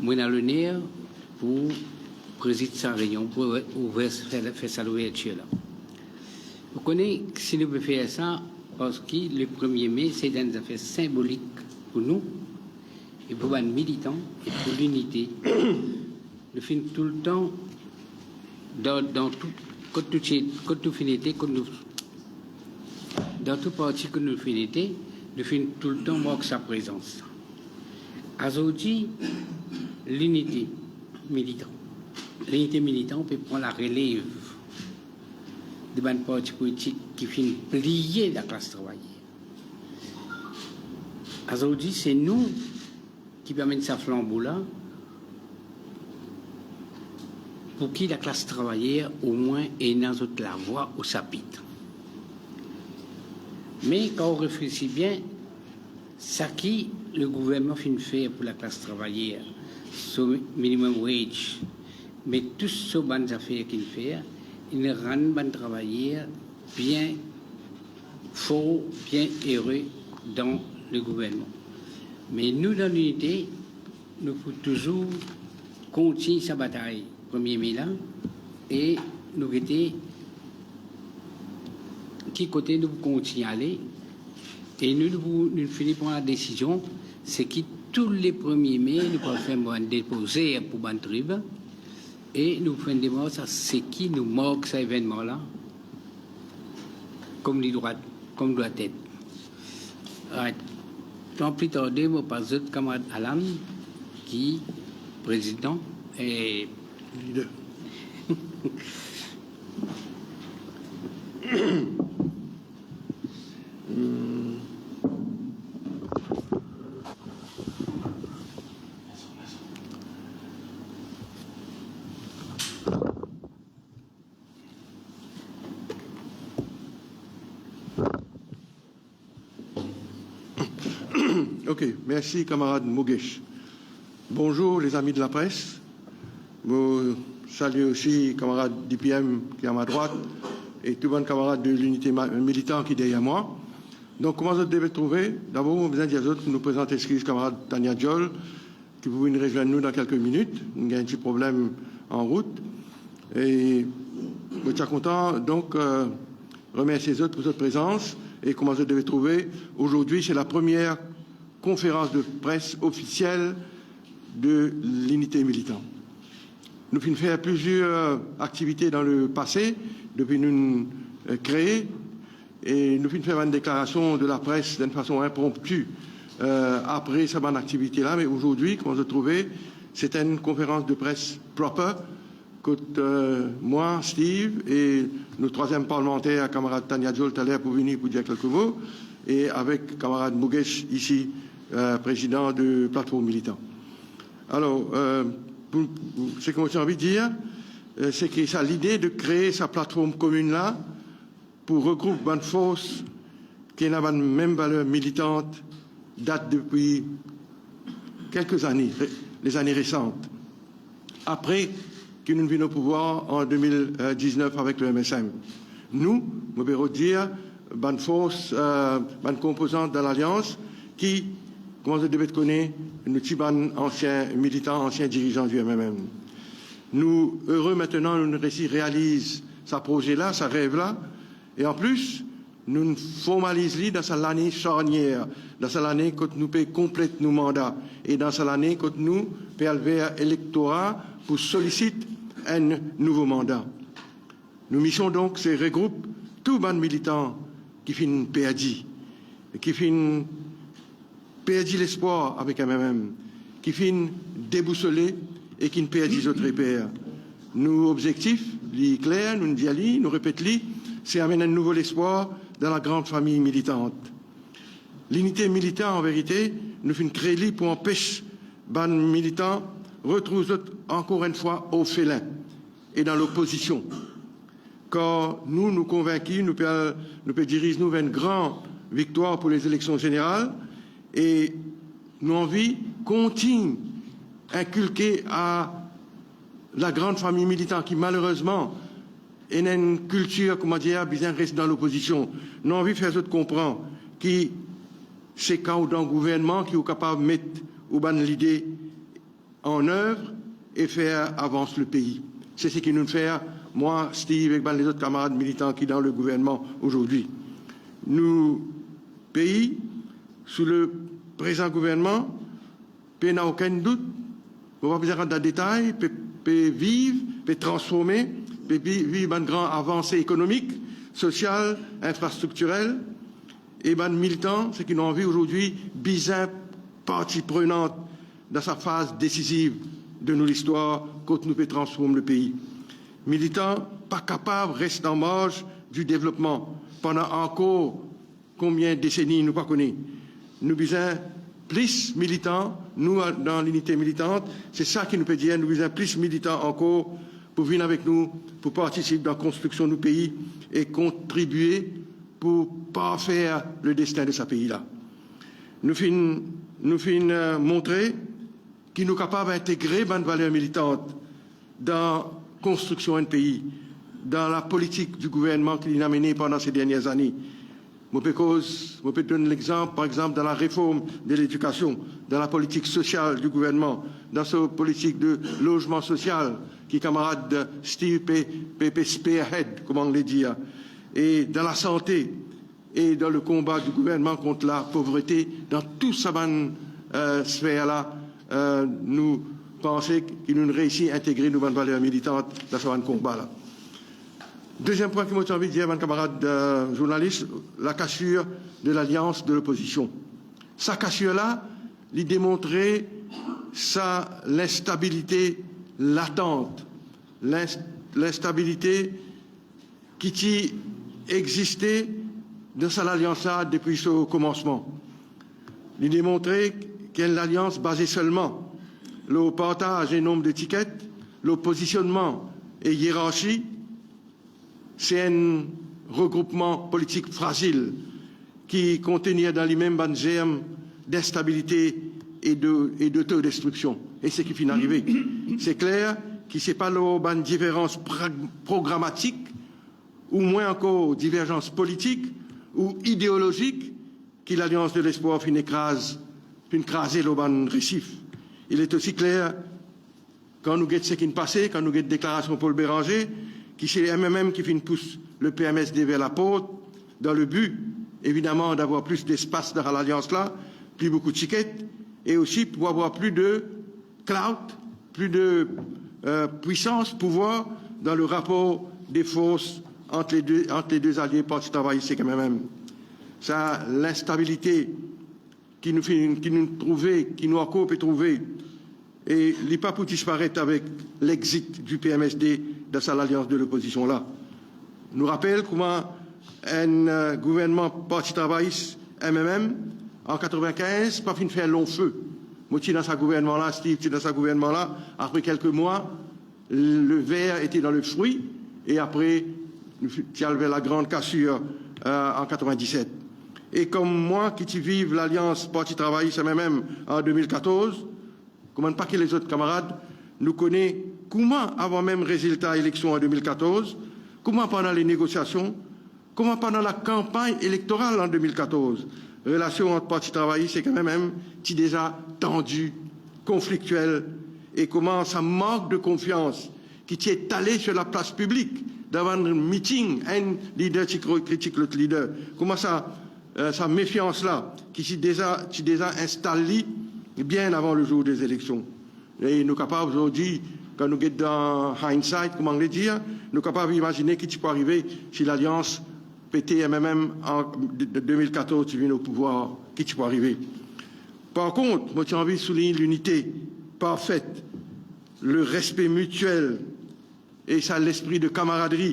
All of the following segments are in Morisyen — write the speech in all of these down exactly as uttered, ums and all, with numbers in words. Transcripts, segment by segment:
Mo ena loner pou prezid sa reynion, pou ouver, fer, fer sa louvertir la. Ou kone, si nou pe fer sa, parski le premie me, se enn zafer sinbolik pou nou, e pou bann militan, e pou linite. Nou finn toultan, dan, dan tou, kot nou ti, kot nou finn ete, kot nou, dan tou parti kot nou finn ete, nou finn toultan mark sa prezans. Azordi, linite militan. Linite militan pe pran larelev de bann parti politik ki finn pliye laklas travayer. Azordi, se nou ki pe amenn sa flanbo la, pou ki laklas travayer omwin ena zot lavwa o sapit. Me kan ou reflesi bien, seki le gouvernman finn fer pou laklas travayer, so minimum wage, me tou so bann zafer ki'nn fer, inn rann bann travayer bien for, bien ere dan le gouvernman. Me nou, dan Linite, nou pou touzour kontign sa batay premie me la, e nou gete ki kote nou pou kontign ale, e nou, nou pou, nou fini pran ladesizion, seki tou le premie me, nou pou fer bann depoze pou bann tribin, e nou pou fer enn demars a seki nou mark sa evennman la, kom li dwa, kom dwa et. Right. San pli tarde, mo pas zot kamarad Alan, ki prezidan, e, lider. Hmm. Ok, mersi kamarad Mugesh. Bonzour lezami de lapress. Mo salie osi kamarad D P M ki a ma drwat e tou bann kamarad de Linite ma-, Militan ki deryer mwa. Donk, kouma zot devret trouve, dabor mo bizin dir zot, nou prezant exkiz kamarad Tania Diol, ki pou vinn rezwenn nou dan kelke minit. Inn gagn enn ti problem an rout. E mo ti a kontan, donk, eh, remersie zot pou zot prezans. E kouma zot devret trouve, azordi, se la premie konferans de pres ofisiel de Linite Militan. Nou finn fer plizier aktivite dan le pase, depi nou, eh, kree, e nou finn fer bann deklarasion de lapres dan enn fason inpronpti, eh, apre sa bann aktivite la, me azordi, kouma zot trouve, se enn konferans de pres proper, kot, eh, mwa, Steve, e nou trwaziem parlmanter, kamarad Tania Diol, taler pou vini pou dir kelke mo, e avek kamarad Mugesh isi, eh, prezidan de Platform Militan. Alor, eh, pou, pou, seki mo ti anvi dir, eh, seki sa lide de kree sa platform komin la, pou regroup bann fors ki ena bann mem valer militant dat depi kelke zane, re-, lezane resant, apre ki nou vinn o pouvwar an de mil diznef avek le M S M. Nou, mo pe redir, bann fors, eh, bann konpozant dan Lalians ki, kouma zot devret kone, nou ti bann ansien militan, ansien dirizan di M M M. Nou ere aster nou resi realiz sa proze la, sa rev la, e anplis, nou formaliz li dan sa lane sarnier, dan sa lane kot nou pe konplet nou manda, e dan sa lane kot nou pe al ver elektora pou solisit enn nouvo manda. Nou mision donk, se regroup tou bann militan ki finn perdi, ki finn perdi lespwar avek M M M, ki finn debousole e ki'nn perdi zot reper. Nou obzektif, li kler, nou'nn dir li, nou repet li, se amenn enn nouvo lespwar dan la gran fami militant. Linite Militan, an verite, nou finn kree li pou anpes bann militan retrouv zot ankor enn fwa orfelin e dan lopozision. Kar nou, nou konvinki, nou pe al, nou pe diriz nou ver enn gran viktwar pou lezeleksion zeneral, e nou anvi kontign inkilke a la gran fami militan ki, malerezman, ena enn kiltir, koumadir, bizin res dan lopozision. Nou anvi fer zot konpran ki se kan ou dan gouvernman ki ou kapav met ou bann lide an œuvre e fer avans le pei. Se seki nou fer, mwa, Steve, ek bann lezot kamarad militan ki dan le gouvernman azordi. Nou pei, sou le prezan gouvernman, pena okenn dout, mo pa bizin rant dan detay, pe, pe viv, pe transforme, pe vi-, viv bann gran avanse ekonomik, sosial, infrastriktirel, e bann militan, seki nou anvi azordi, bizin parti prenant dan sa faz desiziv de nou listwar, kot nou pe transform le pei. Militan pa kapav res an marz di devlopman pandan ankor konbien deseni, nou pa kone. Nou bizin plis militan, nou, dan Linite Militant, se sa ki nou pe dir, nou bizin plis militan ankor pou vinn avek nou, pou partisip dan konstriksion nou pei e kontribie pou parfer le destin de sa pei la. Nou finn, nou finn, eh, montre ki nou kapav integre bann valer militant dan konstriksion enn pei, dan lapolitik di gouvernman ki li inn amene pandan se dernie ane. Mo pe koz, mo pe donn lexanp, par exanp, dan lareform de ledikasion, dan lapolitik sosial di gouvernman, dan so politik de lozman sosial ki kamarad Steve pe, pe, pe spearhead, kouma Angle dir, e dan lasante, e dan le konba di gouvernman kont lapovrete, dan tou sa bann, eh, sfer la, eh, nou panse ki nou reisi integre nou bann valer militant dan sa bann konba la. Deziem pwin ki mo ti anvi dir bann kamarad, eh, zournalis, lakasir de lalians de lopozision. Sa kasir la, li demontre sa linstabilite latant, linst-, linstabilite ki ti existe dan sa lalians la depi so komansman. Li demontre ki enn lalians baze selman lor partaz e nonb de tiket, lor pozisionnman e ierarsi, se enn regroupman politik frazil ki kontenir dan limem bann zerm dinstabilite e de, e dotodestriksion. E seki finn arive. Se kler ki se pa lor bann diferans pra-, programatik, oumwin ankor diverzans politik ou ideolozik ki Lalians de Lespwar finn ekraz, finn kraze lor bann resif. Il est aussi clair, kan nou get seki finn pase, kan nou get deklarasion Paul Bérenger, ki se M M M ki finn pous le P M S D ver laport, dan le bi, evidaman, davwar plis lespas dan lalians la, pli boukou tiket, e osi pou avwar pli de clout, pli de, eh, pwisans, pouvwar dan le rapor de fors ant le de, ant le de zalie Parti Travayis ek M M M. Sa linstabilite ki nou finn, ki nou trouve, ki nou ankor pe trouve, e li pa pou disparet avek lexit di P M S D dan sa lalians de lopozision la. Nou rapel kouma enn, eh, gouvernman Parti Travayis, M M M, an katrevin-kinz, pa finn fer long fe. Mo ti dan sa gouvernman la, Steve ti dan sa gouvernman la, apre kelke mwa, le ver ete dan le fri, e apre, nou fi-, ti al ver lagran kasir, eh, an katrevin-diset. E kom mwa ki ti viv lalians Parti Travayis M M M an de mil katorz, kouma enn pake lezot kamarad, nou kone kouma, avan mem rezilta eleksion an de mil katorz, kouma pandan le negosiasion, kouma pandan lakanpagn elektoral an de mil katorz, relasion ant Parti Travayis ek M M M ti deza tandi, konfliktiel, e kouma sa mank de konfians ki ti etale sir laplas piblik, dan bann miting, enn lider ti kri-, kritik lot lider, kouma sa, eh, sa mefians la, ki ti deza, ti deza instal li bien avan le zour de eleksion. E nou kapav zordi, kan nou get dan hindsight, kouma Angle dir, nou kapav imazine ki ti pou arive si lalians P T M M M an de, de, de mil katorz ti vinn o pouvwar, ki ti pou arive. Par kont, mo ti anvi soulign linite parfet, le respe mitiel e sa lespri de kamaradri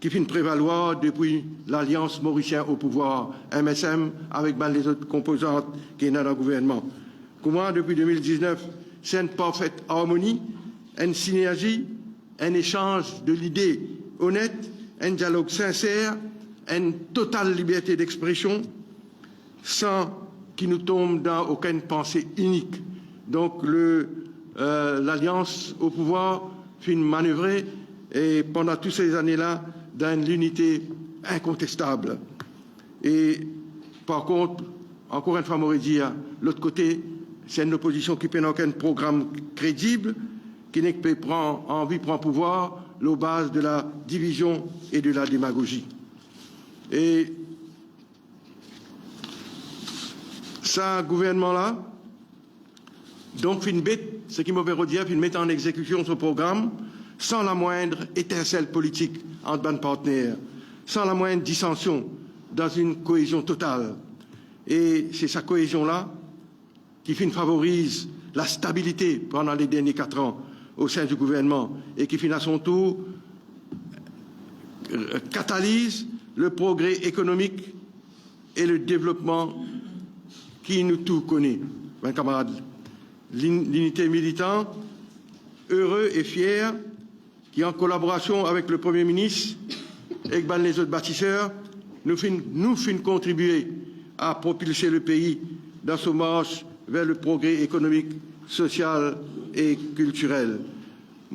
ki finn prevalwar depi Lalians Morisien o Pouvwar, M S M, avek bann lezot konpozant ki ena dan gouvernman. Kouma depi de mil diznef, se enn parfet armoni, enn sinerzi, enn esanz de lide onet, enn dialog sinser, enn total liberte dexpresion, san ki nou tonm dan okenn panse inik. Donk, le, eh, Lalians o Pouvwar finn manevre, e pandan tou se zane la, dan enn linite inkontestab. E par kont, ankor enn fwa, mo redir, lot kote, Se enn lopozision ki pena okenn program kredib, ki nek pe pran, anvi pran pouvwar lor baz de la divizion e de la demagozi. E sa gouvernman la, donk, finn met, seki mo pe redir, finn met an exekision so program san lamwindr etinsel politik ant bann partner, san lamwindr disansion, dan enn koezion total. E se sa koezion la ki finn favoriz lastabilite pandan le dernie kat an o sein di gouvernman e ki finn a son tour, euh, kataliz le progre ekonomik e le devlopman ki nou tou kone. Bann kamarad, Lin-, Linite Militan ere e fier ki, an kolaborasion avek le Premie Minis ek bann lezot batiser, nou finn, nou finn kontribie a propilse le pei dan so mars ver le progre ekonomik, sosial e kiltirel.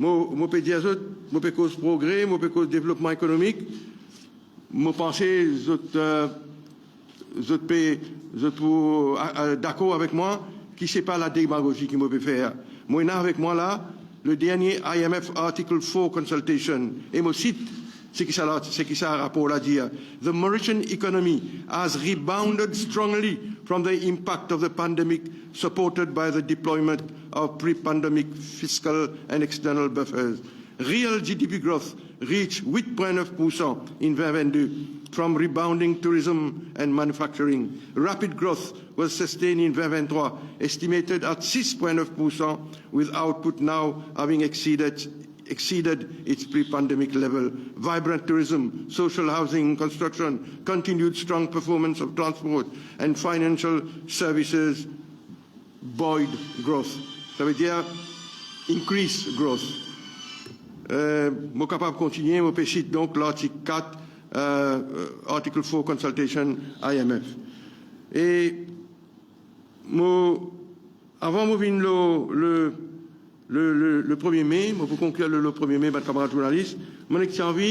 Mo, mo pe dir zot, mo pe koz progre, mo pe koz devlopman ekonomik, mo panse zot, euh, zot pe, zot pou, a, a, dakor avek mwa ki se pa lademagozi ki mo pe fer. Mo ena avek mwa la le dernie I M F Article four consultation, e mo sit seki sa la, seki sa rapor la dir: "The Mauritian economy has rebounded strongly from the impact of the pandemic, supported by the deployment of pre-pandemic fiscal and external buffers. Real G D P growth reached eight point nine percent in twenty twenty-two from rebounding tourism and manufacturing. Rapid growth was sustained in twenty twenty-three, estimated at six point nine percent, with output now having exceeded, exceeded its pre-pandemic level. Vibrant tourism, social housing construction, continued strong performance of transport and financial services buoyed growth." Savedir increase growth. Euh, mo kapav kontinie, mo pe sit donk lartik kat, euh, Article four consultation I M F. E mo, avan mo vinn lor le, le, le, le premie me, mo pou konklir lor le premie me, bann kamarad zournalis, mo nek ti anvi,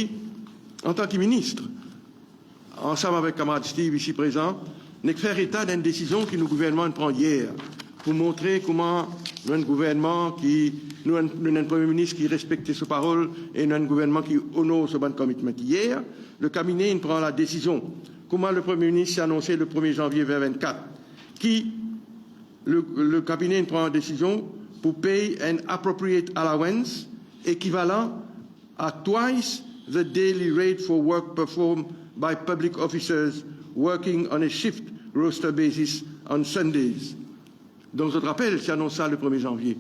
antan ki minis, ansam avek kamarad Steve isi prezan, nek fer eta dan enn desizion ki nou gouvernman inn pran yer, pou montre kouma nou enn gouvernman ki, nou enn, nou enn Premie Minis ki respekte so parol e nou enn gouvernman ki onor so bann commitment. Yer, le kabine inn pran ladesizion, kouma le Premie Minis ti anonse le premie zanvie twenty twenty-four, ki le, le kabine inn pran desizion pou pey enn appropriate allowance ekivalan at twice the daily rate for work performed by public officers working on a shift roster basis on Sundays. Donk, zot rapel, ti anons sa le premie zanvie.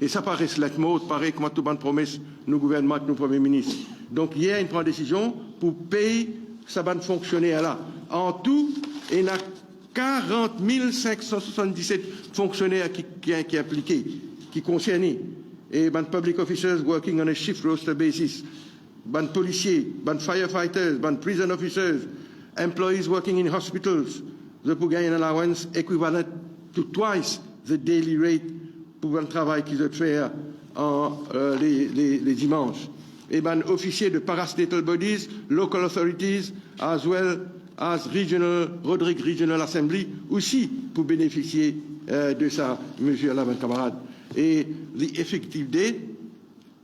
E sa pa res letmor, parey kouma tou bann promes nou gouvernman ek nou Premie Minis. Donk, yer, inn pran desizion pou pey sa bann fonksioner la. An tou, ena quarante mille cinq cent soixante-dix-sept fonksioner ki, ki, ki inplike, ki konserne, e bann public officers working on a shift roster basis, bann polisie, bann firefighters, bann prison officers, employees working in hospitals, zot pou gagn enn allowance equivalent to twice the daily rate pou bann travay ki zot fer an, euh, le, le, le dimans. E bann ofisie de parastatal bodies, local authorities, as well as regional, Rodrigues Regional Assembly osi pou benefisie, euh, de sa mezir la, bann kamarad. E the effective date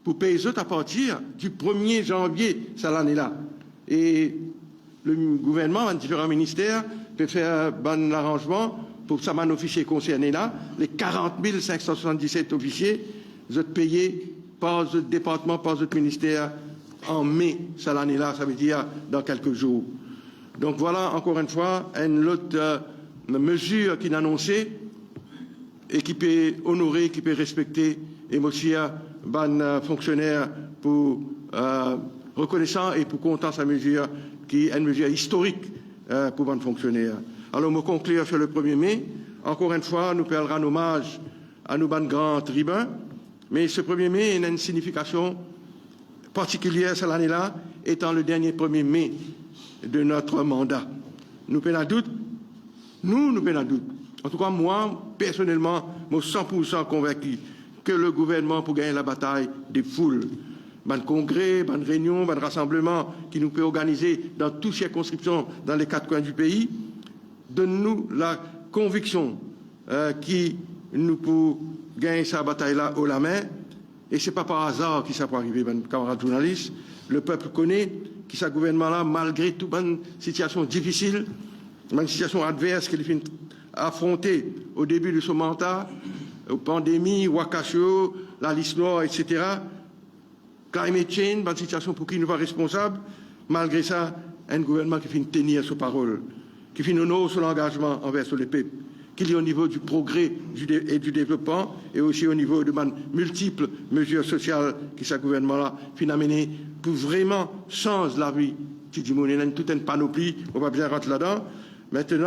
pou pey zot apartir di premie zanvie sa lane la. E le gouvernman, bann diferan minister pe fer bann laranzman pou sa bann ofisie konserne la, le quarante mille cinq cent soixante-dix-sept ofisie, zot peye par zot departman, par zot minister an me sa lane la, savedir dan kelke zour. Donk, vwala, ankor enn fwa, enn lot, euh, mezir ki inn anonse e ki pe onore, ki pe respekte, e mo sir bann, euh, fonksioner pou, euh, rekonesan e pou kontan sa mezir ki enn mezir istorik, euh, pou bann fonksioner. Alor, mo konklir sir le premie me. Ankor enn fwa, nou pe al rann omaz a nou bann gran tribin, me se premie me ena enn signifikasion partikilie sa lane la, etan le dernie premie me de notre mandat. Nou pena dout, nou, nou pena dout. Antouka, mwa, personelman, mo san pour san konvinki ke le gouvernman pou gagn labatay de foul. Bann kongre, bann reynion, bann rasanbleman ki nou pe organize dan tou sirkonskripsion dan le kat kwin di pei, donn nou lakonviksion, euh, ki Nou pou gagn sa batay la o lame, e se pa par azar ki sa pou arive, bann kamarad zournalis. Lepep kone ki sa gouvernman la, malgre tou bann sitiasion difisil, bann sitiasion advers ki li finn afronte o debi de so manda, pandemi, wakasio, lalis nwar, etsetera, climate change, bann sitiasion pou ki nou pa responsab, malgre sa, enn gouvernman ki finn tenir so parol, ki finn onor so langazman anver so lepep, ki li o nivo di progre di de-, e di devlopman, e osi o nivo de bann miltip mezir sosial ki sa gouvernman la finn amene pou vreman sanz lavi ti dimoun. Ena enn, tou enn panopli, mo pa bizin rant ladan. Aster,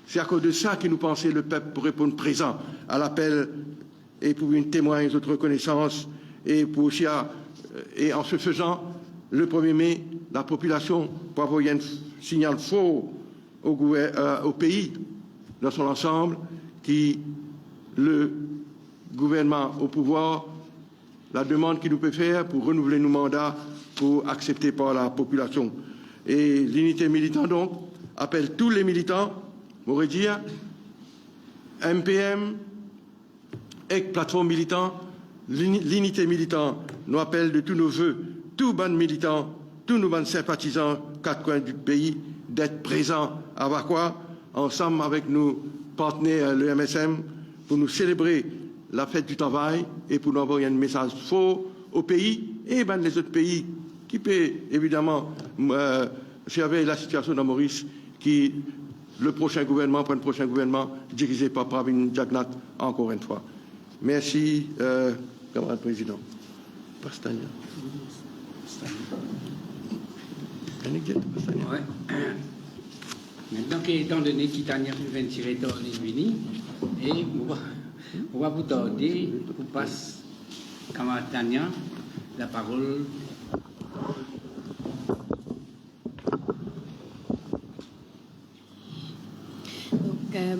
se akoz de sa ki nou panse lepep pou reponn prezan a lapel e pou vinn temwagn zot rekonesans, e pou osi a-, e an se fezan, le premie me, lapopilasion pou avoy enn signal for o gouver-, euh, o pei dan so lansam, ki le gouvernman o pouvwar, lademann ki nou pe fer pou renouvle nou manda pou aksepte par lapopilasion. E Linite Militan, donk, apel tou le militan, mo redir, M P M, ek Platform Militan, Lini-, Linite Militan, nou apel de tou nou ve, tou bann militan, tou nou bann sinpatizan kat kwin di pei, d'être prezan a Vacoas, ansam avek nou partner, le M S M, pou nou selebre lafet di travay e pou nou avoy enn mesaz for o pei e bann lezot pei ki pe, evidaman, m-, euh, sirvey lasitiasion dan Moris, ki le prosin gouvernman, pou enn prosin gouvernman dirize par Pravin Jagannath, ankor enn fwa. Mersi, euh, kamarad prezidan. Pas Tania. Annie, get pas Tania. Wi. Donk, etandone ki Tania finn tire tar li vini, e mo pa, mo pa pou tarde pou pas kamarad Tania laparol. Donk, euh,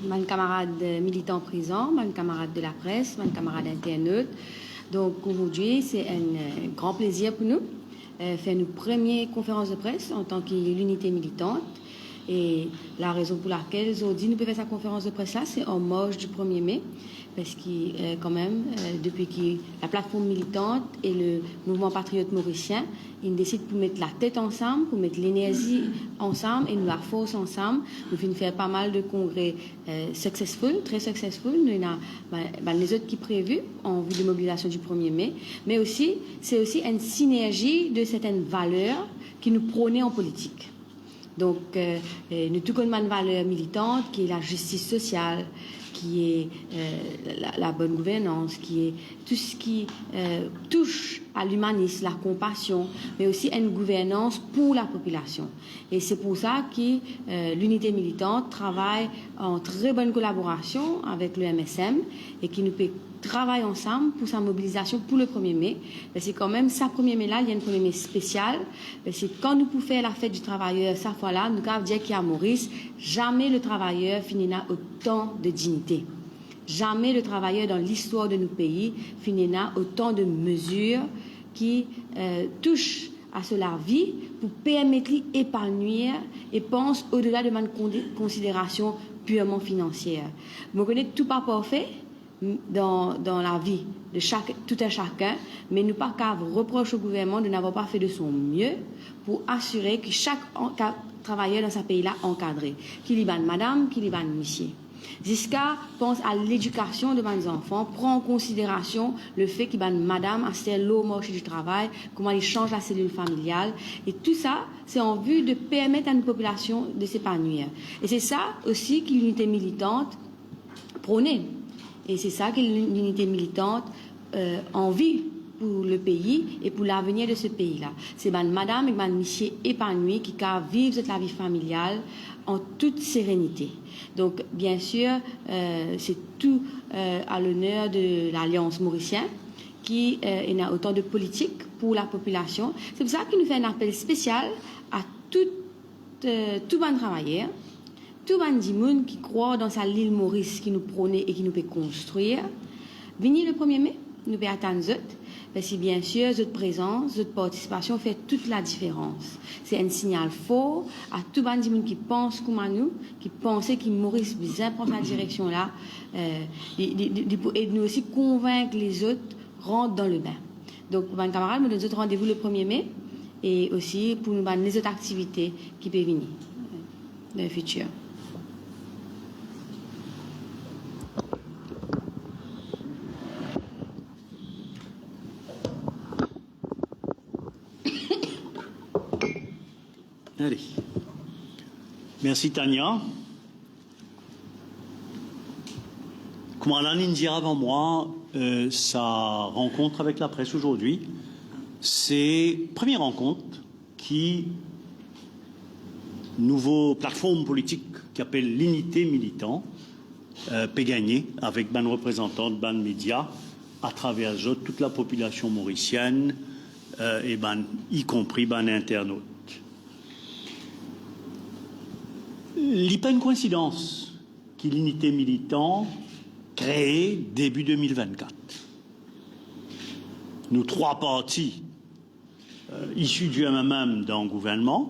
bann kamarad militan prezan, bann kamarad de lapres, bann kamarad internot. Donk, azordi, se enn, euh, gran plezir pou nou, euh, fer nou premie konferans de pres antan ki Linite Militant. E larezon pou lakal, zordi, nou pe fer sa konferans de pres la, se an marz di premie me, parski, euh, kanmem, euh, depi ki la Platform Militant e le Mouvman Patriot Morisien, inn desid pou met latet ansam, pou met lenerzi ansam e nou lafors ansam. Nou finn fer pa mal de kongre, euh, successful, tre successful. Nou ena bann, bann lezot ki previ an vi de mobilizasion di premie me, me osi, se osi enn sinerzi de sertenn valer ki nou prone an politik. Donk, euh, euh, nou tou konn bann valer militant, ki lazistis sosial, ki, euh, la, labonn gouvernans, ki tou seki, euh, touche a limanis, lakonpasion, me osi enn gouvernans pou lapopilasion. E se pou sa ki, euh, Linite Militant travay an tre bonn kolaborasion avek le M S M e ki nou pe travay ansam pou sa mobilizasion pou le premie me. Parski kanmem, sa premie me la, li enn premie me spesial, parski kan nou pou fer lafet di travayer sa fwa la, nou kapav dir ki a Moris, zame le travayer finn ena otan de dignite. Zame le travayer dan listwar de nou pei finn ena otan de mezir ki, euh, touche a so lavi pou permet li epanwir e pans odela de bann kondi-, konsiderasion pirman finansier. Mo kone tou pa parfe, dan, dan lavi de sak, tou enn sakenn, me nou pa kav repros o gouvernman de n'avoir pas fait de son mieux pou asire ki sak an-, ka-, travayer dan sa pei la ankadre, ki li bann madam, ki li bann misie. Ziska pans a ledikasion de bann zanfan, pran an konsiderasion lefe ki bann madam aster lor marse di travay, kouma li sanz laselil familial, e tou sa, se an vi de permet a enn popilasion de s'epanouir. E se sa osi ki Linite Militant prone. E se sa ki Linite Militant, euh, anvi pou le pei e pou lavenir de se pei la. Se bann madam ek bann misie epanoui ki kav viv zot lavi familial an tout serenite. Donk, bien sir, euh, se tou, euh, a loner de Lalians Morisien ki, euh, ena otan de politik pou lapopilasion. Se pou sa ki nou fer enn apel spesial a tout, euh, tou bann travayer, tou bann dimoun ki krwar dan sa lil Moris ki nou prone e ki nou pe konstrir. Vini le premie me, nou pe atann zot. Parski, bien sir, zot prezans, zot partisipasion fer tou ladiferans. Se enn signal for a tou bann dimoun ki pans kouma nou, ki panse ki Moris bizin pran sa direksion la, eh, li, li, li, li pou ed nou osi konvink lezot rant dan le bin. Donk, bann kamarad, mo donn zot randevou le premie me, e osi pou nou bann lezot aktivite ki pe vini, eh, dan le fitir. Allez. Merci, Tania. Kouma Alan inn dir avan mwa, euh, sa rankont avek lapres azordi, se premie rankont ki nouvo platform politik ki apel Linite Militan, euh, pe gagne avek bann reprezantan bann media, atraver zot, tou lapopilasion morisienn, euh, e bann, ikonpri bann internot. Li pa enn koinsidans ki Linite Militan kree debi de mil vennkat. Nou trwa parti, euh, isi di M M M dan gouvernman,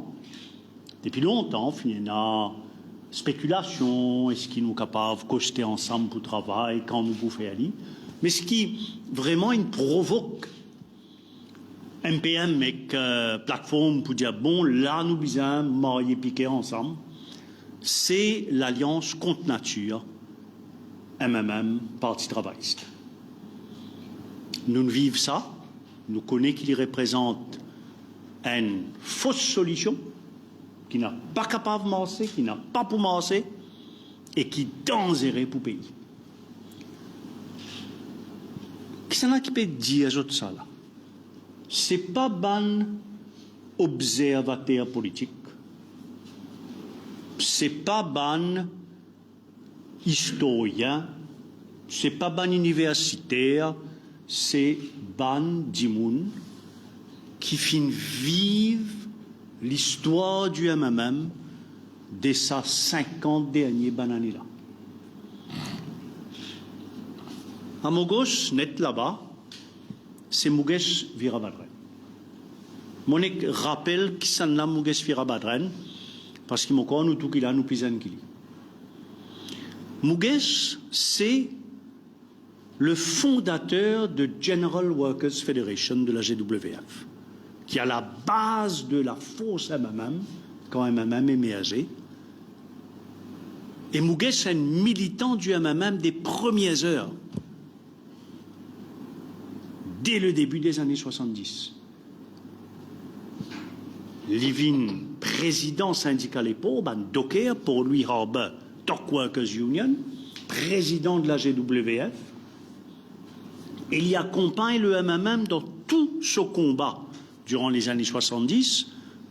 depi lontan, finn ena spekilasion, eski nou kapav koste ansam pou travay, kan nou pou fer li. Me seki vreman inn provok M P M ek, euh, platform pou dir, bon, la nou bizin marye pike ansam, se Lalians Kont Natir, M M M, Parti Travayis. Nou'nn viv sa, nou kone ki li reprezant enn fos solision, ki napa kapav marse, ki napa pou marse, e ki danzere pou pei. Kisannla ki pe dir zot sa la? Se pa bann obzervater politik, se pa bann istorien, se pa bann iniversiter, se bann dimoun ki finn viv listwar di M M M de sa sinkant dernie bann ane la. A mo gos net laba, se Mugesh Veerabhadran. Mo nek rapel kisannla Mugesh Veerabhadran, parski mo krwar nou tou ki la, nou pli zenn ki li. Mugesh, se le fondater de General Workers Federation de la G W F, ki a la baz de lafors M M M, kan M M M emerze. E Mugesh, se enn militan di M M M de premie zer, de le debi de zane swasanndis. Li vinn prezidan sindika lepor, bann doker, Port Louis Harbour Dock Workers Union, prezidan de la G W F, e li akonpagn le M M M dan tou so konba diran lezane swasanndis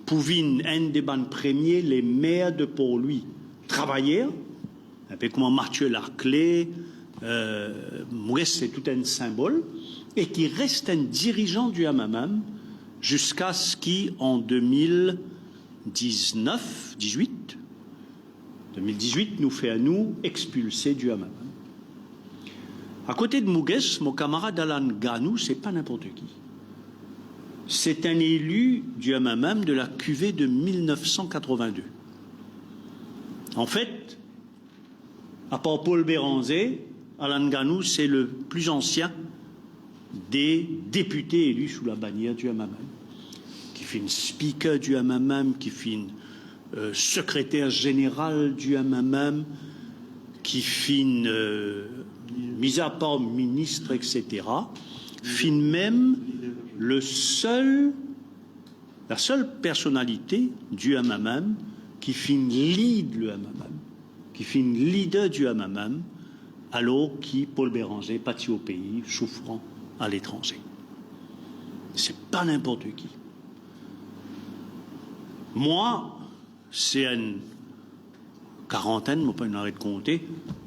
pou vinn enn de bann premie le mer de Port Louis travayer, inpe kouma Mathieu Laclé, euh, Mugesh se tou enn sinbol, e ki res enn dirizan di M M M ziska ski an de mil diznef, dizwit, de mil dizwit, nou fer nou expilse di M M M. Akote de Mugesh, mo kamarad Alan Ganou, se pa ninport ki. Se enn eli di M M M de la cuvée de mil nef san katrovin-de. Anfet, apar Paul Bérenger, Alan Ganou, se le pli ansien de depite eli sou labanier di M M M, ki finn speaker di M M M, ki finn, euh, sekreter zeneral di M M M, ki finn, euh, mizapar minis, et cetera, finn mem le sel la sel personalite di M M M ki finn lead le M M M, ki finn lider di M M M, alor ki Paul Bérenger parti o pei, soufran aletranze. Se pa ninport ki. Mwa, se enn karantenn, mo pa'nn aret konte,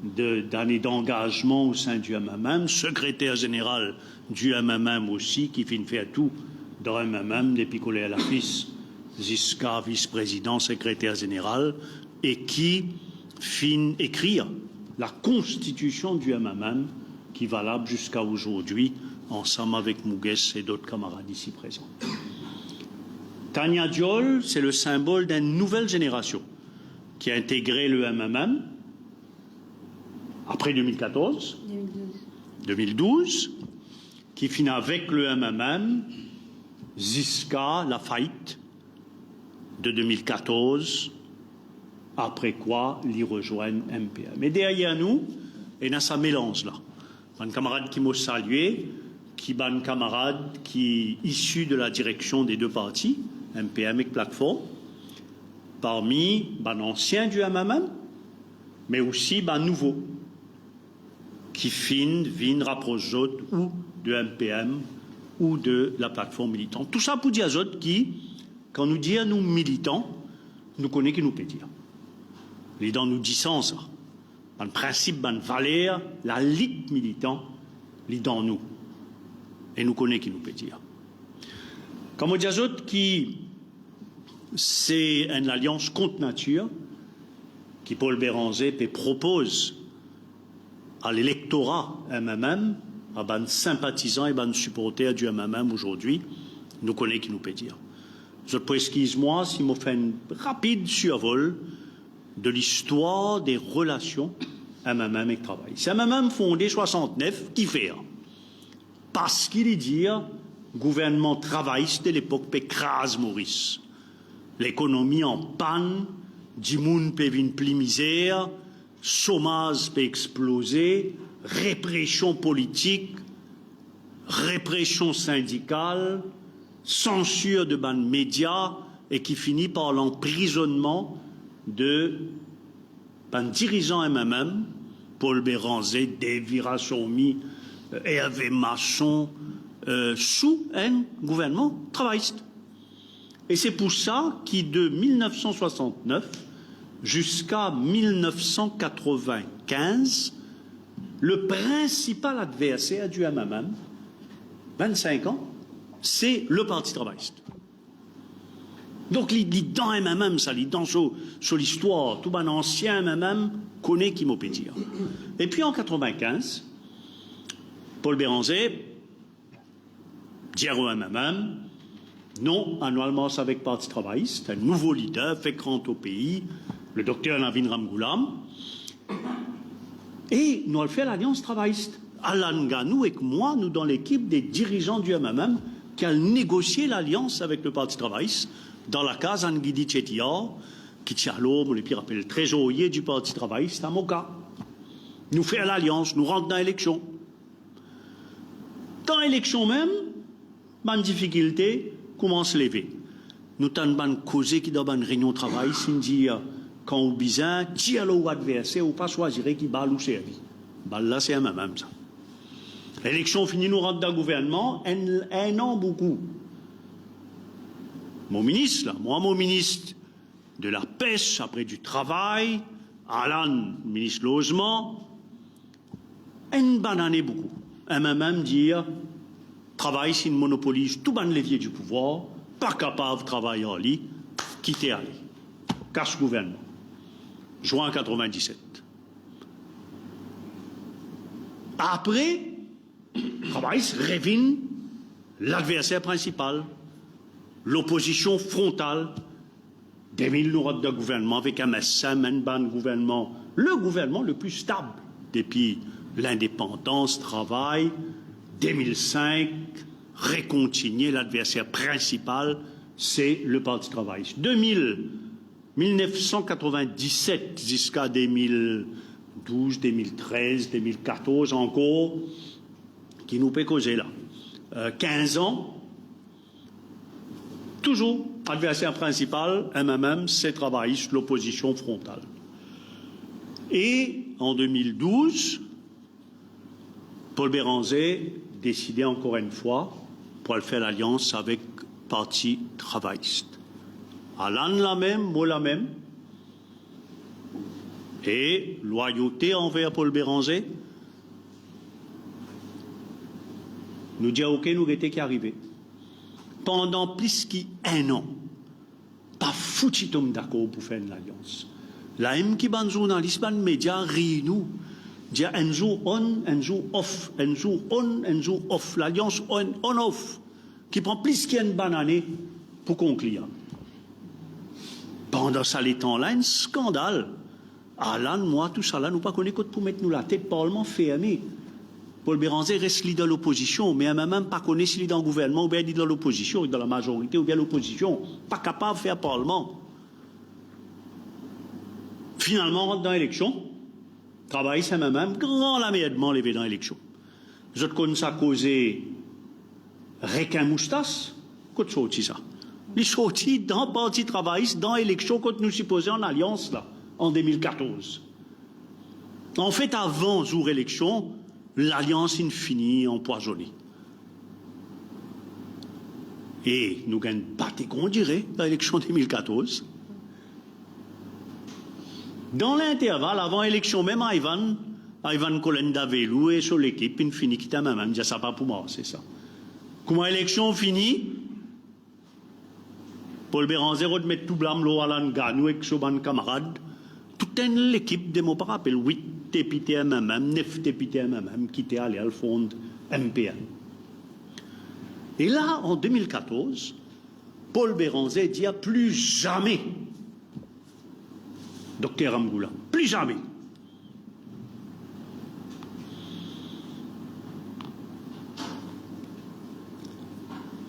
de, dane dangazman o sin di M M M, sekreter zeneral di M M M osi, ki finn fer tou dan M M M, depi koler lapis ziska vis-prezidan, sekreter zeneral, e ki finn ekrir lakonstitision di M M M, ki valab ziska ozordi, ansam avek Mouges e dot kamarad isi prezan. Tania Diol, c'est le symbole d'une nouvelle génération qui a intégré le M M M après deux mille quatorze, deux mille douze, qui fini avec le M M M jusqu'à la faillite de deux mille quatorze, après quoi li rejoignent M P M. E deryer nou, ena sa melanz la. Bann kamarad ki mo salye, ki bann kamarad ki isi de la direction des deux partis, M P M ek Platform, parmi bann ansien du M M M, me osi bann nouvo ki finn vinn rapros zot ou de M P M ou de la Platform Militant. Tou sa pou dir zot ki, kan nou dir nou militan, nou kone ki nou pe dir. Li dan nou disan sa. Bann prinsip, bann valer, lalit militan, li dan nou. E nou kone ki nou pe dir. Kan mo dir zot ki se enn lalians kont natir ki Paul Bérenger pe propoz a lelektora M M M, a bann sinpatizan e bann siporter du M M M azordi, nou kone ki nou pe dir. Zot pou exkiz mwa si mo fer enn rapid sirvol de listwar de relasion M M M ek Travayis. M M M fonde swasant-nef, kifer? Parski li dir gouvernman travayis de lepok pe kraz Moris. Lekonomi an pann, dimoun pe vinn pli mizer, somaz pe exploze, represion politik, represion sindikal, sansir de bann media e ki fini par lanprizonnman de bann dirizan M M M, Paul Bérenger, Davy Rassoumi, Hervé Masson, euh, sou enn gouvernman travayis. E se pou sa ki de mil nef san swasant-nef ziska mil nef san katrovin-kinz, le prinsipal adverser du M M M, vinn-sink an, se le Parti Travayis. Donk li, li dan M M M sa, li dan so, so listwar, tou bann ansien M M M kone ki mo pe dir. Epi an katrovin-kinz, Paul Bérenger dir o M M M, non, anou al mars avek Parti Travayis, enn nouvo lider fek rant o pei, le dokter Navin Ramgoolam, e nou al fer lalians travayis. Alan Gano ek mwa, nou dan lekip de dirizan du M M M ki al negosie lalians avek le Parti Travayis dan lakaz Anguidi Chettiar, ki ti alor, mo nepli rapel, trezorie du Parti Travayis a Moka. Nou fer lalians, nou rant dan eleksion. Dan eleksion mem, bann difikilte koumans leve. Nou tann bann koze ki dan bann reynion travayis inn dir, kan ou bizin, tir lor ou adverser, ou pa swazir ki bal ou servi. Bal la se M M M sa. Eleksion fini, nou rant dan gouvernman, enn, enn an boukou. Mo minis la, mwa mo minis de lapes, apre du travay, Alan, minis lozman, enn bann ane boukou. M M M dir, Travayis inn monopoliz tou bann levie du pouvwar, pa kapav travay ar li, kite ale. Kas gouvernman. Zwin katrovin-diset. Apre, Travayis revinn ladverser prinsipal, lopozision frontal. De mil nou rant dan gouvernman avek M S M, enn bann gouvernman, le gouvernman le pli stab depi lindepandans, travay, de mil sink, rekontinie, ladverser prinsipal, se le Parti Travayis. De mil, mil nef san katrovin-diset ziska de mil douz, de mil trez, de mil katorz ankor, ki nou pe koze la, euh, kinz an, touzour, adverser prinsipal, M M M, se Travayis, lopozision frontal. E an de mil douz, Paul Bérenger deside ankor enn fwa pou al fer lalians avek Parti Travayis. Alan lamem, mwa lamem, e lwayote anver Paul Bérenger, nou dir, ok, nou gete ki arive. Pandan plis ki enn an, pa fouti tom dakor pou fer enn lalians. Lamem ki bann zournalis, bann media riy nou. Dir enn zour on, enn zour off, enn zour on, enn zour off. Lalians on, on off, ki pran plis ki enn bann ane pou konklir. Pandan sa letan la, enn skandal. Alan, mwa, tousala, nou pa kone kot pou met nou latet, parlman ferme. Paul Bérenger res li dan lopozision, me MMM pa kone si li dan gouvernman oubien li dan lopozision, dan lamazorite oubien lopozision. Pa kapav fer parlman. Finalman, rant dan eleksion, Travayis MMM, gran lamerdman leve dan eleksion. Zot konn sa koze rekin moustas? Kot sorti sa? Li sorti dan Parti Travayis, dan eleksion kot nou sipoze an alians la, an de mil katorz. Anfet, avan zour eleksion, lalians inn fini anpwazone. E nou gagn bate gron dire dan eleksion de mil katorz. Dan linterval, avan eleksion mem, Ivan, Ivan Kolendavelou e so lekip inn fini kit MMM, dir sa pa pou marse sa. Kouma eleksion fini, Paul Bérenger rod met tou blam lor Alan Gano ek so bann kamarad. Tou enn lekip de, mo pa rapel, wit depite MMM, nef depite MMM ki ti ale al fond MPN. E la, an de mil katorz, Paul Bérenger dir pli zame Dokter Ramgoolam, pli zame.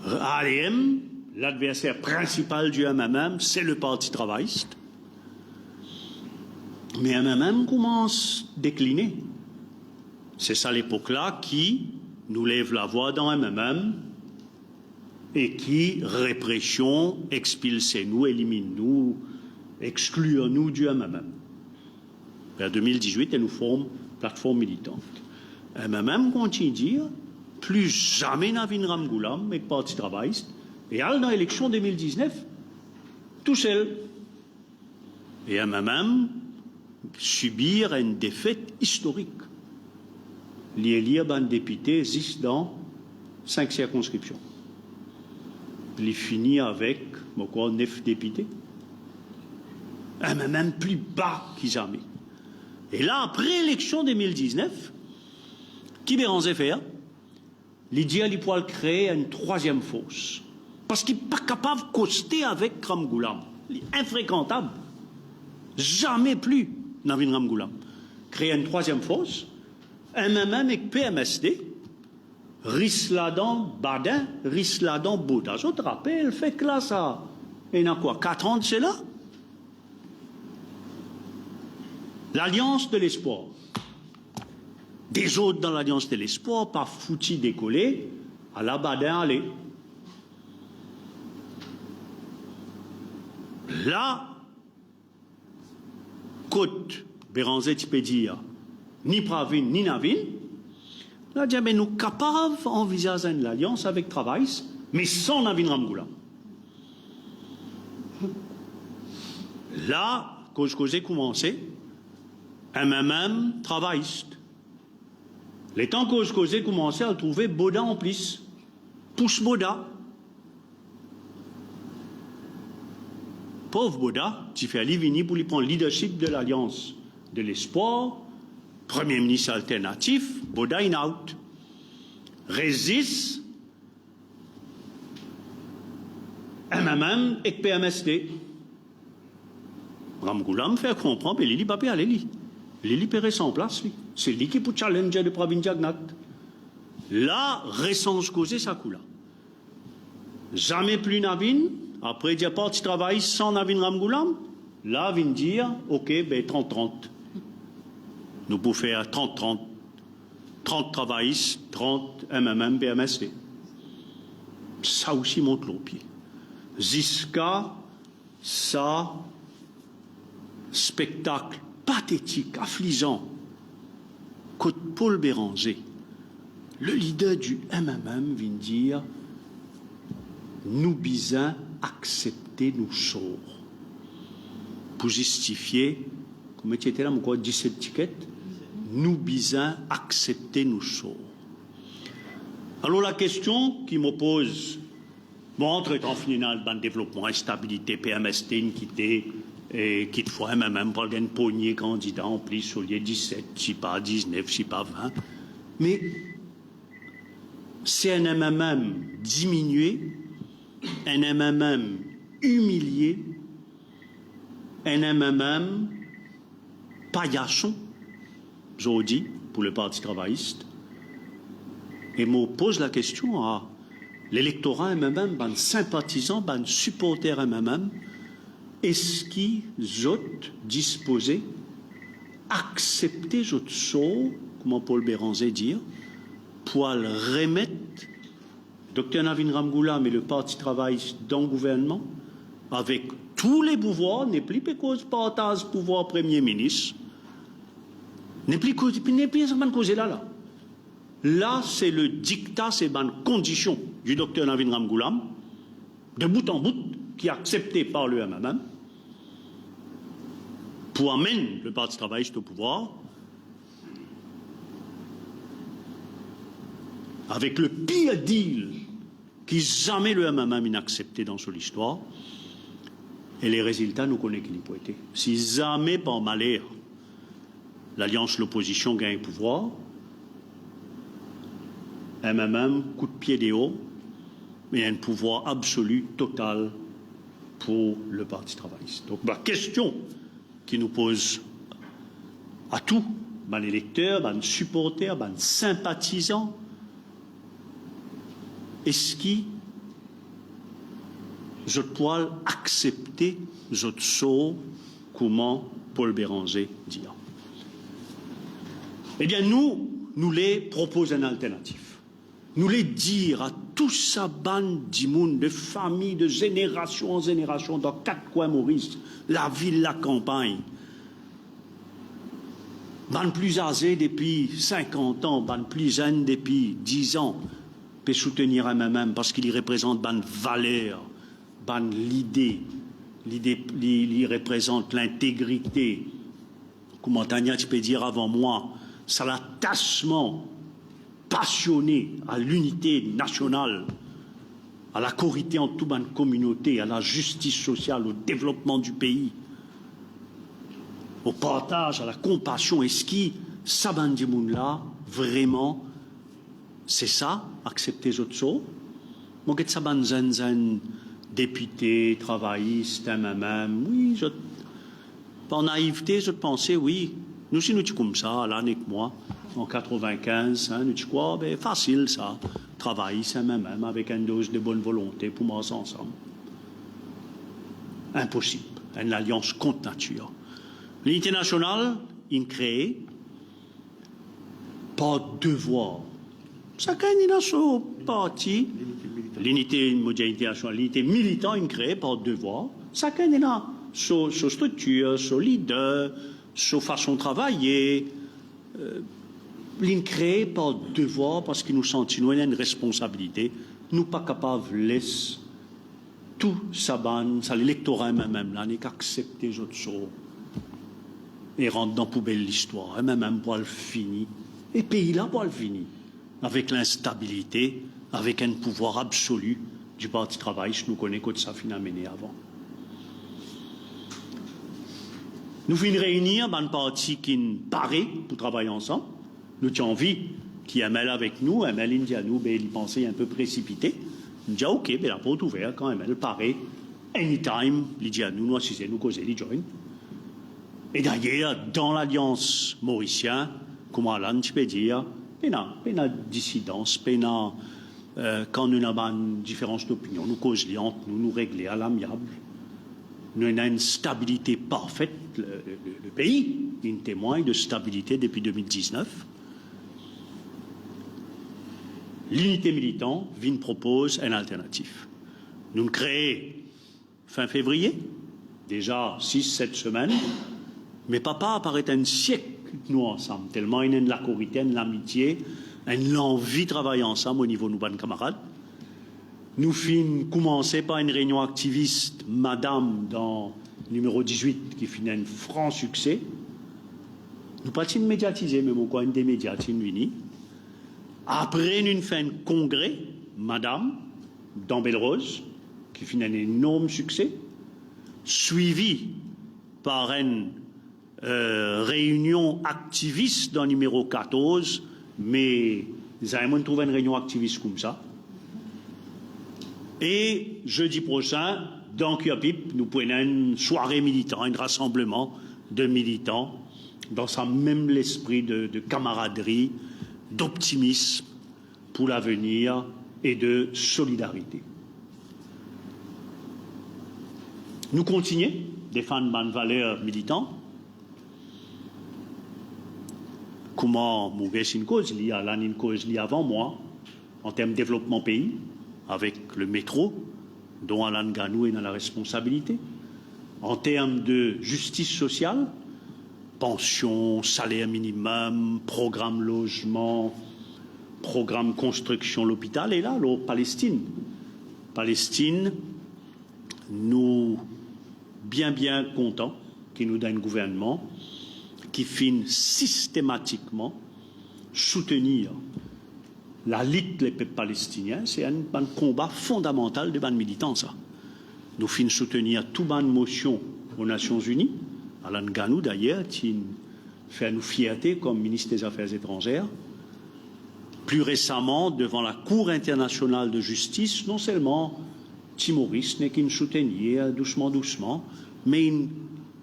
ADM, ladverser prinsipal di MMM, se le Parti Travayis. Me MMM koumans dekline. Se sa lepok la ki nou lev lavwa dan MMM e ki represion expilse nou, eliminn nou, exklir nou di MMM. Ver de mil dizwit, e nou form Platform Militant. MMM kontign dir, pli zame Navin Ramgoolam ek Parti Travayis, e al dan eleksion de mil diznef tousel. E MMM sibir enn defet istorik. Li elir bann depite zis dan sink sirkonskripsion. Li fini avek, mo krwar, nef depite. MMM pli ba ki zame. E la, apre eleksion de mil diznef, ki Bérenger fer? Li dir li pou al kree enn trwaziem fors. Parski pa kapav koste avek Ramgoolam. Li infrekantab. Zame pli Navin Ramgoolam. Kree enn trwaziem fors, MMM ek PMSD, ris ladan Badin, ris ladan Boda. Zot rapel, fek la sa, ena kwa, kat an de sela? Lalians de Lespwar. Dezord dan Lalians de Lespwar, pa fouti dekole, ala Badin ale. La, kot Bérenger ti pe dir, ni Pravin, ni Navin, la dir, me nou kapav anvizaz enn lalians avek Travayis, me san Navin Ramgoolam. La, koz koze koumanse, MMM, Travayis. Letan koz koze koumanse, al trouve Boda anplis. Pous Boda. Pov Boda, ti fer li vini pou li pran leadership de Lalians de Lespwar, premie minis alternatif, Boda inn out. Res zis MMM ek PMSD. Ramgoolam fer konpran, be li, li pa pe ale li. Li, li pe res an plas li. Se li ki pou challenger de Pravin Jagannath. La, resanz koze sa kou la. Zame pli Navin, apre dir Parti Travayis san Navin Ramgoolam, la vinn dir, ok, be trant trant. Nou pou fer trant trant. Trant Travayis, trant MMM, PMSD. Sa osi mont lor pie. Ziska sa spektak patetik, aflizan, kot Paul Bérenger, le lider di MMM, vinn dir, nou bizin aksepte nou sor. Pou zistifie, kouma ti ete la, mo krwar diset tiket, nou bizin aksepte nou sor. Alor, lakestion ki mo poz, bon, antretan, finn ena bann devlopman, instabilite, PMSD inn kite, E kitfwa, MMM pou al gagn pognie kandida anplis, olie diset, sipa diznef, sipa vin. Me si enn MMM diminie, enn MMM imilie, enn MMM paillason, zordi pou le Parti Travayis. E mo poz lakestion a lelektora MMM, bann sinpatizan, bann siporter MMM, eski zot dispoze aksepte zot sor, kouma Paul Bérenger dir, pou al remet Dokter Navin Ramgoolam e le Parti Travayis dan gouvernman, avek tou le pouvwar, nepli pe koz partaz pouvwar Premie Minis, nepli koz, nepli sa bann koze la, la. La, se le dikta, se bann kondision di Dokter Navin Ramgoolam, de bout an bout, ki aksepte par le MMM, pou amenn le Parti Travayis o pouvwar, avek le pir deal ki zame le MMM inn aksepte dan so listwar, e le rezilta, nou kone ki li pou ete. Si zame, par maler, Lalians Lopozision gagn pouvwar, MMM kout pie deor, e enn pouvwar absoli, total pou le Parti Travayis. Donk, lakestion ki nou poz a tou, bann elekter, bann siporter, bann sinpatizan, eski zot pou al aksepte zot sor, kouma Paul Bérenger dir? Ebien, nou, nou le propoz enn alternativ. Nou le dir a tou sa bann dimoun, de fami, de zenerasion an zenerasion, dan kat kwin Moris, lavil, lakanpagn, bann pli aze depi sinkant an, bann pli zenn depi diz an, pe soutenir MMM, parski li reprezant bann valer, bann lide, lide, li, li reprezant lintegrite, kouma Tania ti pe dir avan mwa, sa latasman pasione a linite nasional, a lakorite ant tou bann kominote, a lazistis sosial, o devlopman di pei, o partaz, a lakonpasion. Eski sa bann dimoun la, vreman, se sa, aksepte zot sor? Mo get sa bann zenn, zenn depite, travayis, MMM, wi, zot, par naivte, zot panse, wi, nou, si nou ti koumsa, Alan ek mwa, an katrevinkinz, hein, nou ti krwar, be, fasil sa, travayis, MMM, avek enn doz de bonn volonte pou mars ansam. Inposib, enn lalians kont natir. Linite nasional inn kree par devwar. Sakenn ena so parti, linite, mo dir linite nasional, linite militan inn kree par devwar. Sakenn ena so, so striktir, so lider, so fason travaye. Euh, linn kree par devwar, parski nou santi nou ena enn responsabilite. Nou pa kapav les tou sa bann, sa lelektora MMM la, nek aksepte zot sor e rant dan poubel listwar. MMM pou al fini, e pei la pou al fini, avek linstabilite, avek enn pouvwar absoli di Parti Travayis, nou kone kot sa finn amene avan. Nou finn reini bann parti ki'nn pare pou travay ansam. Nou ti anvi ki ML avek nou, ML inn dir nou, be, li panse enpe presipite. Nou dir, ok, be, laport ouver, kan ML pare, anytime, li dir nou, nou asize, nou koze, li join. E dayer, dan Lalians Morisien, kouma Alan ti pe dir, pena, pena disidans, pena, euh, kan nou ena bann diferans dopinion, nou koz li ant nou, nou regle a lamiab. Nou ena enn stabilite parfet, le, le, le, le pei inn temwagn de stabilite depi de mil diznef. Linite Militan vinn propoz enn alternativ. Nou'nn kree fin fevriye, deza sis, set semenn, me papa, paret enn siek nou ansam, telman ena enn lakorite, enn lamitie, enn lanvi travay ansam o nivo nou bann kamarad. Nou finn koumanse par enn reynion aktivis, madam, dan nimero dizwit, ki finn enn fran sikse. Nou pa ti mediatize, me mo krwar enn de media ti vini. Apre, nou'nn fer enn kongre, madam, dan Bel Roz, ki finn enn enorm sikse, swivi par enn, eh, reinion aktivis dan nimero katorz, me zame mo'nn trouv enn reinion aktivis koumsa. E zedi prosin, dan Curepipe, nou pou ena enn sware militan, enn rasanbleman de militan, dan sa mem lespri de, de kamaradri, doptimism pou lavenir e de solidarite. Nou kontigne defann bann valer militan. Kouma Mukesh inn koz li, Alan inn koz li avan mwa, an term devlopman pei, avek le metro, dont Alan Ganou ena la responsabilite. An term de zistis sosial, pansion, saler minimem, program lozman, program konstriksion lopital, e la, lor Palestinn. Palestinn, nou bien, bien kontan ki nou dan enn gouvernman ki finn sistematikman soutenir lalit lepep palestinien. Se enn bann konba fondamantal de bann militan, sa. Nou finn soutenir tou bann mosion o Nasion Zini. Alan Ganou, dayer, ti fer nou fierte kom minis de Zafer Etranzer. Pli resaman, devan Lakour Internasional de Zistis, non selman Timoris nek inn soutenir dousman, dousman, me inn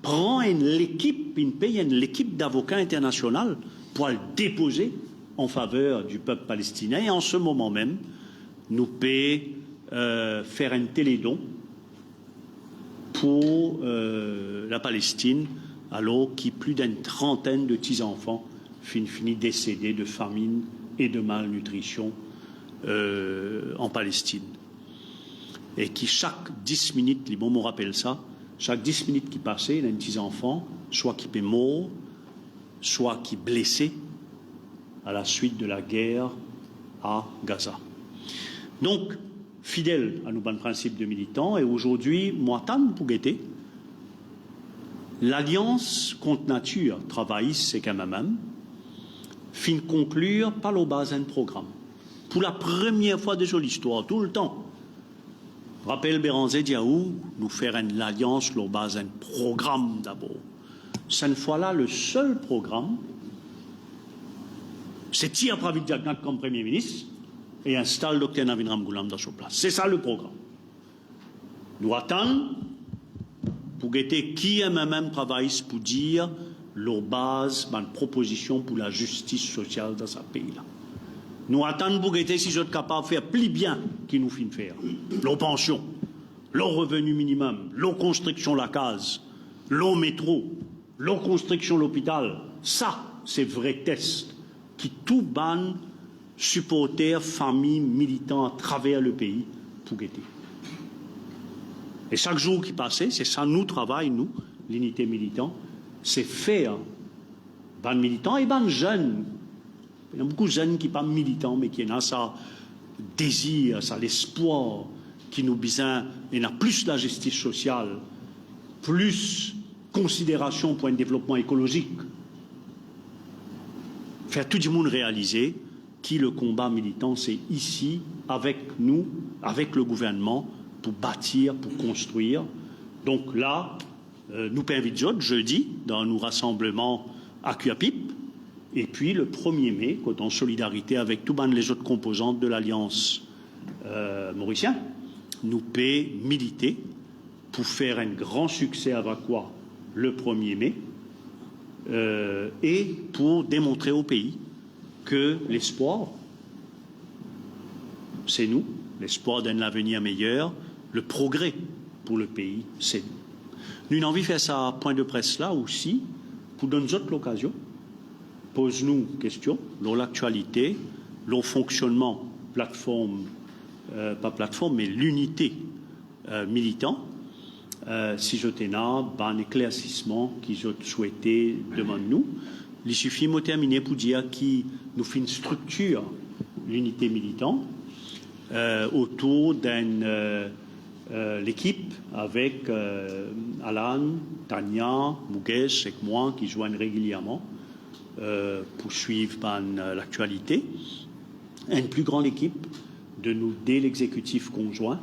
pran enn lekip, inn pey enn lekip davoka internasional pou al depoze an faver di pep palestinien. E an se moman mem, nou pe, eh, fer enn teledon pou, eh, Lapalestinn, alor ki pli d'enn trantenn de ti zanfan finn fini desede de faminn e de malnitrision, eh, an Palestinn. E ki sak dis minit, li, mo, mo rapel sa, sak dis minit ki pase, ena enn ti zanfan, swa ki pe mor, swa ki blese a la swit de lager a Gaza. Donk, fidel a nou bann prinsip de militan, e azordi, mo atann pou gete, Lalians kont Natir, travayis ek M M M, finn konklir pa lor baz enn program. Pou lapremier fwa de so listwar, toultan, rapel Béranger dir ou, nou fer enn lalians lor baz enn program dabor. Sennfwa la, le sel program, se tir Pravind Jugnauth kom Premie Minis e instal Dokter Navin Ramgoolam dan so plas. Se sa le program. Nou atann pou gete ki M M M travayis pou dir lor baz bann propozision pou lazistis sosial dan sa pei la. Nou atann pou gete si zot kapav fer pli bien ki nou finn fer. Lor pansion, lor reveni minimem, lor konstriksion lakaz, lor metro, lor konstriksion lopital. Sa, se vre test ki tou bann siporter, fami, militan atraver lepei pou gete. E sak zour ki pase, se sa nou travay, nou, Linite Militan, se fer bann militan e bann zenn, ena boukou zenn ki pa militan, me ki ena sa dezir, sa lespwar ki nou bizin ena plis lazistis sosial, plis konsiderasion pou enn devlopman ekolozik. Fer tou dimoun realize ki le konba militan, se isi, avek nou, avek le gouvernman, pou batir, pou konstrir. Donk la, eh, nou pe invit zot zedi dan nou rasanbleman a Curepipe, epi le premie me, kot an solidarite avek tou bann lezot konpozant de Lalians, eh, Morisien, nou pe milite pou fer enn gran sikse a Vacoas le premie me, eh, e pou demontre o pei ke lespwar, se nou, lespwar d'enn lavenir meyer, le progre pou lepei, se nou. Nou ena anvi fer sa pwin de pres la osi pou donn zot lokazion poz nou kestion lor laktialite, lor fonksionnman platform, eh, pa platform, me Linite, eh, Militan, eh, si zot ena bann eklersisman ki zot swete demann nou. Li sifi mo termine pou dir ki nou finn striktir Linite Militan, eh, otour d'enn, eh, eh, lekip avek, eh, Alan, Tania, Mukesh ek mwa ki zwenn regilierman, eh, pou swiv bann, eh, laktialite. Enn pli gran lekip de nou de lexekitif konzwin,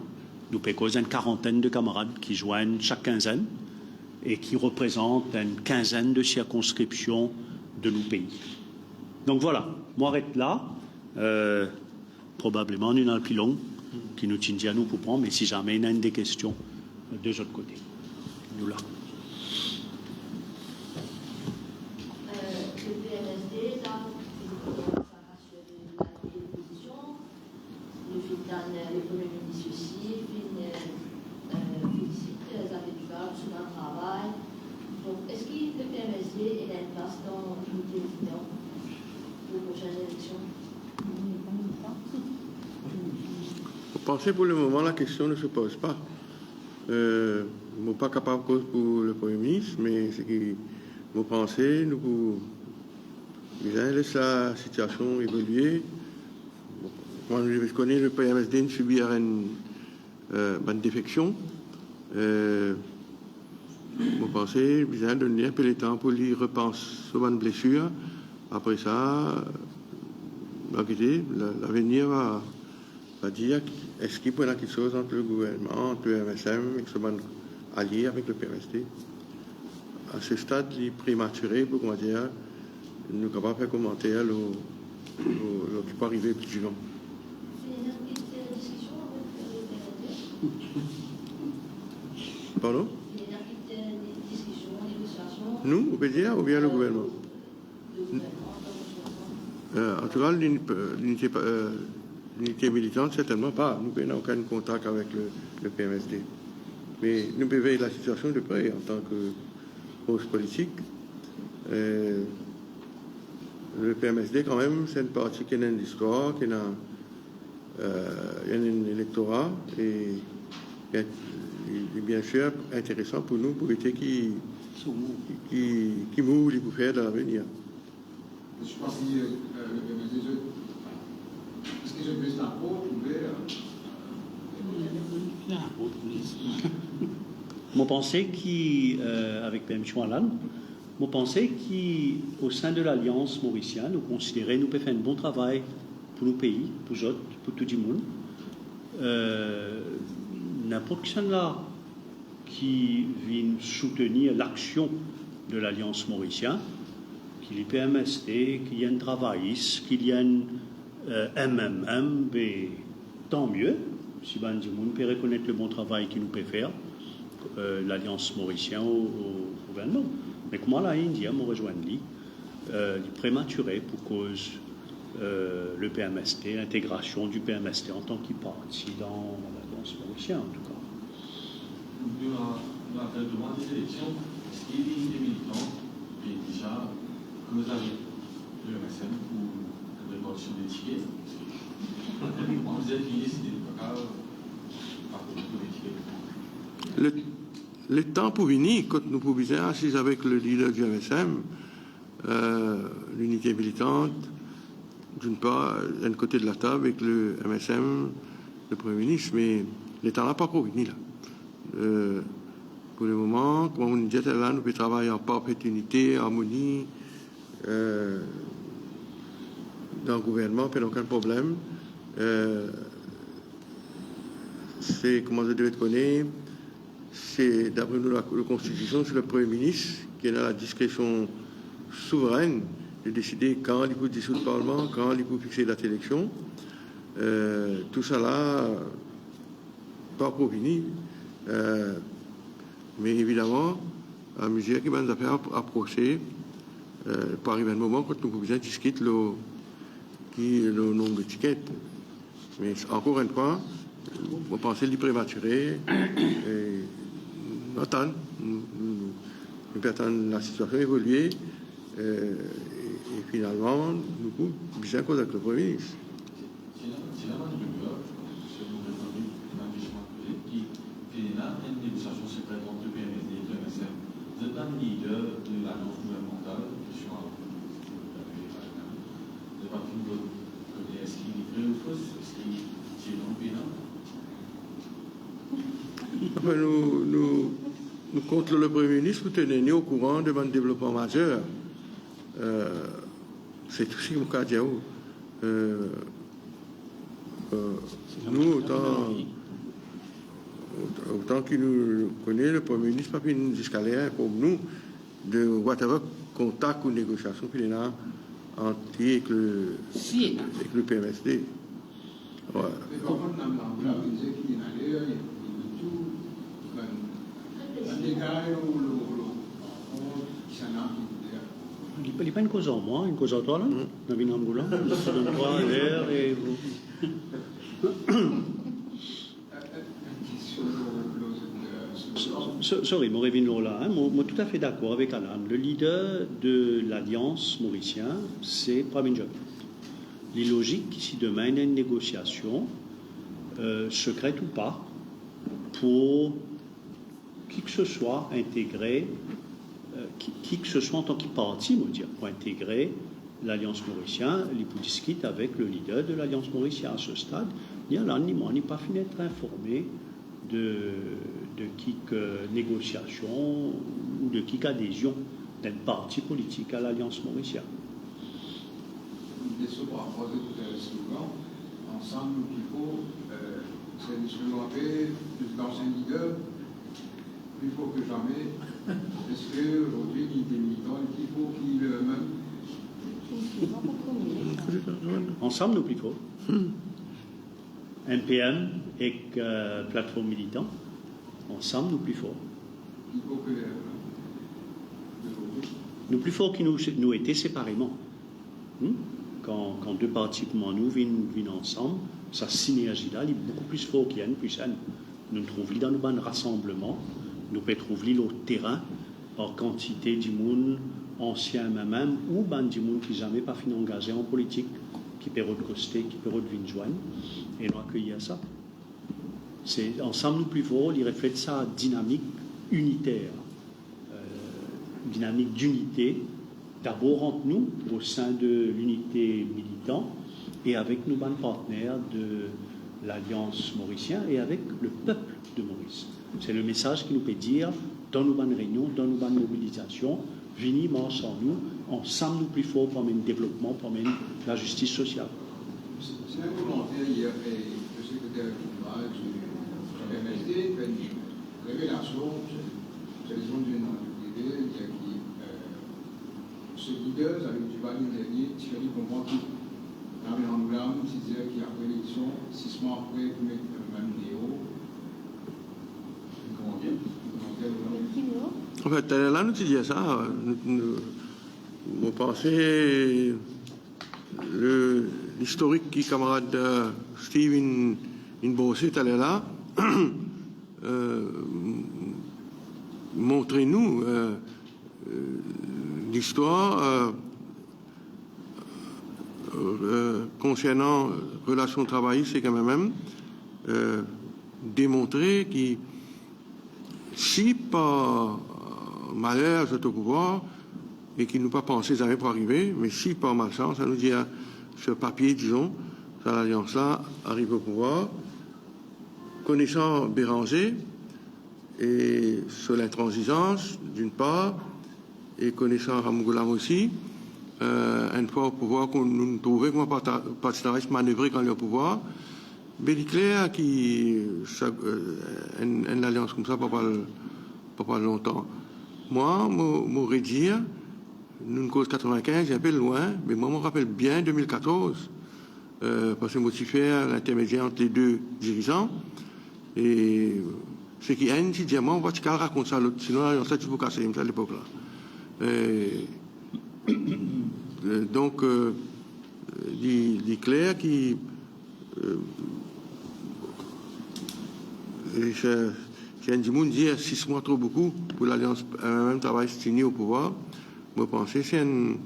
nou pe koz enn karantenn de kamarad ki zwenn sak kinzenn e ki reprezant enn kinzenn de sirkonskripsion de nou pei. Donk vwala, mo aret la. Euh, probableman nou ena pli long ki nou ti inn dir nou pou pran, me si zame ena enn de kestion de zot kote, nou la. Euh, le P M S D, la, sa rasir de la, de lopozision. Nou finn tann, euh, le Premie Minis osi, finn, euh, euh, felisit, euh, Xavier Duvable, so bann travay. Donk, eski le P M S D ena enn plas dan Linite Militan pou prosenn eleksion? Mo panse pou lemoman, la kestion ne se poz pa. Euh, mo pa kapav koz pou le Premie Minis, me seki mo panse, nou pou bizin les la sitiasion evolie. Kouma nou kone, le P M S D inn sibir enn, euh, bann defeksion. Euh, mo panse bizin donn li enpe letan pou li repans so bann blesir. Apre sa, nou va gete, la-, lavenir va, va dir eski pou ena kiksoz ant le gouvernman, ant le M S M ek so bann alie avek le P M S D. A se stad, li prematire pou, kouma dir, nou kapav fer komanter lor, lor, lor ki pou arive pli divan. Pardon? Nou, ou pe dir, oubien le gouvernman? Euh, antouka, Linite, euh, Linite Militant, sertennman pa. Nou pena okenn kontak avek le, le P M S D. Me nou pe vey la sitiasion de pre antan ke fors politik. Euh, le P M S D, kanmem, se enn parti ki ena enn listwar, ki ena, euh, ena enn elektora, e, e, e biensir, interesan pou nou, pou gete ki, ki, ki mouv li pou fer dan lavenir. Je pense que, euh, le P M S D, je, est-ce que je peux être un peu ouvert, euh, Mo panse ki, euh, avek permision Alan, mo panse ki, o sin de Lalians Morisien, nou konsidere nou pe fer enn bon travay pou nou pei, pou zot, pou tou dimoun. Euh, ninport kisannla ki vinn soutenir laksion de Lalians Morisien, ki li P M S D, ki li enn travayis, ki li enn, euh, M M M, be, tan mie, si bann dimoun pe rekonet le bon travay ki nou pe fer, euh, Lalians Morisien o, o gouvernman. Me kouma Alan inn dir, mo rezwenn li, euh, li prematire pou koz, euh, le P M S D, l'integrasion du P M S D antan ki parti dan Lalians Morisien, antouka. Nou, nou, nou avel devan de seleksion, eski Linite Militant pe deza koz avek le M S M pou repartision de tike? Mwa, zot fini, se pa, pa pou, pou tike. Le, letan pou vini, kot nou pou bizin asiz avek le lider du M S M, euh, Linite Militant, d'une part, enn kote de latab avek le M S M, le Premie Minis, me letan la pa ankor vini la. Euh, pou lemoman, kouma mo dir la, nou pe travay an parfet inite, armoni, euh, dan gouvernman, pena okenn problem. Euh, se, kouma zot devret kone, se, dapre nou, la, la Konstitision, se le Premie Minis ki ena la diskresion souverenn de deside kan li pou disoud Parlman, kan li pou fixe dat eleksion. Euh, tousala pa ankor vini. Euh, me evidaman, amizir ki bann zafer ap-, aprose, euh, pou ariv enn moman kot nou pou bizin diskit lor ki, lor nonb de tiket. Me ankor enn fwa, mo panse li prematire, e nou atann, nou, nou, nou pe atann lasitiasion evolie, e, e finalman, nou pou bizin koz avek le Premie Minis. Ti ena, ti ena bann rimer, selon bann zanmi, bann kestion bann koleg, ki, ki ena enn negosiasion sekre ant le P M S D ek le M S M. Zot bann lider de lalians gouvernmantal, kestion a ou, zot pa finn kone eski li vre ou fos, eski ti ena ou pena? Anfin, nou, nou, nou kont lor le Premie Minis pou tenir nou okouran de bann devlopman mazer. Euh, se tou seki mo kapav dir ou. Euh, euh, nou, otan, Otan ki nou kone, le Premie Minis pa finn ziska la inform nou de whatever kontak ou negosiasion ki li ena ant li ek le, si ena, ek le P M S D. Wi. Me par kont, la, la, la, dir ki ena ler, li, li tou, bann, bann dega, lo, lo, lo, ki sa la, ki ena ler. Li, li pa enn koz ar mwa, enn koz ar twa la. Mm. Nou vinn Angola, donn twa ler e So-, sorry, mo revinn lor la, hein. Mo, mo toutafe dakor avek Alan. Le lider de Lalians Morisien, se Pravind Jugnauth. Li lozik ki si demin ena enn negosiasion, euh, sekret ou pa, pou ki ke se swa integre, euh, ki, ki ke se swa antan ki parti, mo dir, pou integre Lalians Morisien, li pou diskit avek le lider de Lalians Morisien. A se stad, ni Alan ni mwa, ni pa finn et informe de, de kik, euh, negosiasion ou de kik adezion d'enn parti politik a Lalians Morisien. Li so par rapor avek, euh, slogan, Ansanm nou pli for, euh, se enn slogan pe, dan enn lide, pli for ki zame. Eski azordi, li de militan, li pli for ki lemem? Ansanm nou pli for. M P M ek, euh, Platform Militan, ansanm nou pli for. Pli for ki lemem. Nou pli for ki nou, nou ete separeman. Hmm? Kan, kan de parti kouma nou vinn, vinn ansam, sa sinerzi la, li boukou pli for ki enn plis enn. Nou trouv li dan nou bann rasanbleman, nou pe trouv li lor terin, ar kantite dimoun, ansien mem, ou bann dimoun ki zame pa finn angaze an politik, ki pe rod koste, ki pe rod vinn zwenn, e nou akeyir sa. Se Ansanm nou pli for, li reflet sa dinamik initer, euh, dinamik dinite, dabor ant nou, o sin de linite militan, e avek nou bann partner de Lalians Morisien e avek le pep de Moris. Se le mesaz ki nou pe dir dan nou bann reynion, dan nou bann mobilizasion, vini mars ar nou, ansanm nou pli for pou amenn devlopman, pou amenn lazistis sosial. Se, se enn komanter yer, e, le sekreter zeneral di, di M S D, fer enn revelasion, se, se lezonn enn prive, dir ki, euh, se lider, sa ve dir Duvalier dernie, ti fer li konpran ki Lamem nou la, nou ti dir ki apre eleksion, sis mwa apre, pou met, euh, mem deor. Koman dir? Koman dir, non? Anfet, taler la, nou ti dir sa, nou, nou, mo panse, le, listorik ki kamarad, euh, Steve inn, inn brose taler la, euh, montre nou, euh, euh, listwar, euh, euh, konsernan relasion travayis ek M M M, euh, demontre ki si par maler zot o pouvwar, e ki nou pa panse zame pou arive, me si par malsans, anou dir, sir papie, dizon, sa lalians la ariv o pouvwar, konesan Bérenger, e so lintranzizans, dinn par, e konesan Ramgoolam osi, euh, enn fwa o pouvwar, nou trouve kouma parta-, Parti Travayis manevre kan li o pouvwar, be li kler ki sa, euh, enn, enn lalians koumsa pa pral, pa pral lontan. Mwa, mo, mo redir, nou'nn koz katrevin-kinz, enpe lwin, me mwa, mo rapel bien de mil katorz, euh, parski mo ti fer lintermedier ant le de dirizan, e seki enn ti dir mwa, ou pa ti kav rakont sa lot, sinon lalians la ti pou kase, sa lepok la. Euh, euh, donk, euh, li, li kler ki, euh, e si, si enn dimoun dir sis mwa tro boukou pou lalians, euh, M M M Travayis tini o pouvwar, mo panse se enn,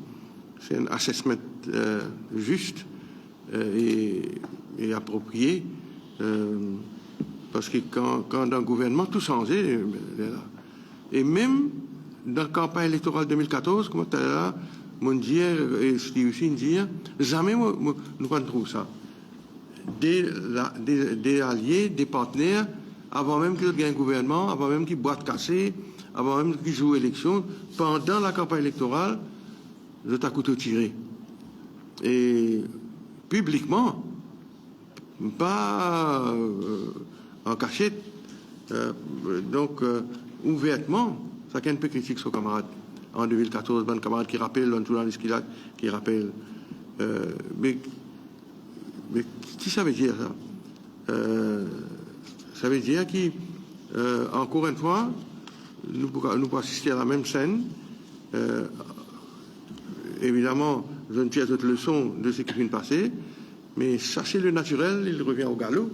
se enn assessment, euh, zis, euh, e, e aproprie, euh, parski kan, kan dan gouvernman tou sanze, euh, la. E mem dan kanpagn elektoral de mil katorz, kouma taler la, mo'nn dir, e Steve osi inn dir, zame mo, mo, nou pa'nn trouv sa. De la, de, de alie, de partner, avan mem ki zot gagn gouvernman, avan mem ki bwat kase, avan mem ki zour eleksion, pandan lakanpagn elektoral, zot a kouto tire. E piblikman, pa, euh, an kasiet, Euh, donk, euh, ouvertman, sakenn pe kritik so kamarad. An de mil katorz, bann kamarad ki rapel, bann zournalis ki la, ki rapel. Euh, me, me ki sa ve dir sa? Euh, sa ve dir ki, euh, ankor enn fwa, nou pou, nou pou asiste a lamem senn. Euh, evidaman, zot inn tir zot leson de seki finn pase, me sa se le natirel, il revien au galop.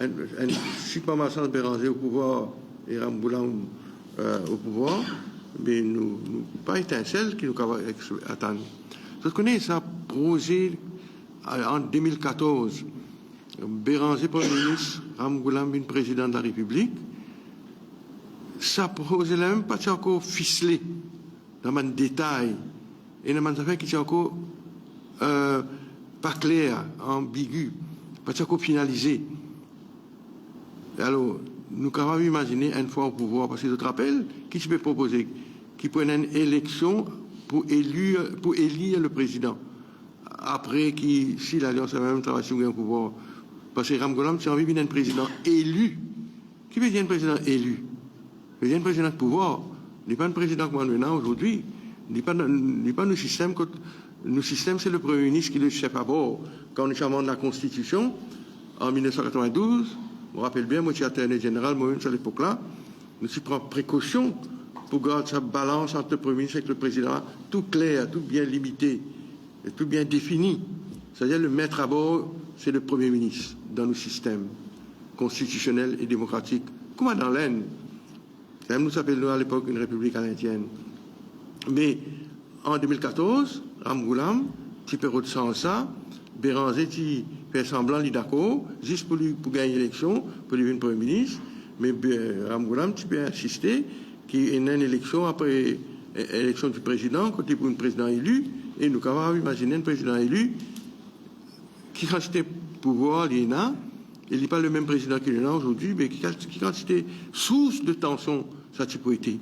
Enn, enn, si pa malsans Beranger o pouvwar e Ramgoolam, euh, o pouvwar, me nou, nou pa etinsel ki nou kapav ex-, atann. Zot kone sa proze, a-, an de mil katorz, Beranger Premie Minis, Ramgoolam vinn Prezidan de la Repiblik, sa proze la mem pa ti ankor fisle dan bann detay, ena bann zafer ki ti ankor, euh, pa kler, anbigi, pa ti ankor finalize. Alor, nou kapav imazine enn fwa o pouvwar, parski zot rapel ki ti pe propoze, ki pou ena enn eleksion pou eli, pou elir le prezidan. Apre ki, si Lalians la mem travay, si nou gagn pouvwar, parski Ramgoolam ti anvi vinn enn prezidan eli. Ki ve dir enn prezidan eli? Ve dir enn prezidan pouvwar. Li pa enn prezidan kouma nou ena azordi. Li pa, li pa nou sistem kot, nou sistem se le Premie Minis ki le chef abor. Kan nou ti amenn lakonstitision an mil nef san katrovin-douz, mo rapel bien, mo ti Attorney General, mo mem sa lepok la, nou ti pran prekosion pou gard sa balans ant le Premie Minis ek le Prezidan, tou kler, tou bien limite, e tou bien defini. Setadir, le maître à bord, se le Premie Minis dan nou sistem konstitisionel e demokratik, kouma dan Lenn. Mem nou ti apel nou alepok enn repiblik a lindienn. Me an de mil katorz, Ramgoolam ti pe rod sanz sa, Beranger ti fer sanblan li dakor, zis pou li, pou gagn eleksion, pou li vinn Premie Minis, me Be-, Ramgoolam ti pe insiste ki ena enn eleksion apre, e-, eleksion di prezidan, kot li pou enn prezidan eli, e nou kapav imazine enn prezidan eli ki kantite pouvwar li ena, e li pa le mem prezidan ki li ena azordi, me ki kal-, ki kantite sours de tansion sa ti pou ete.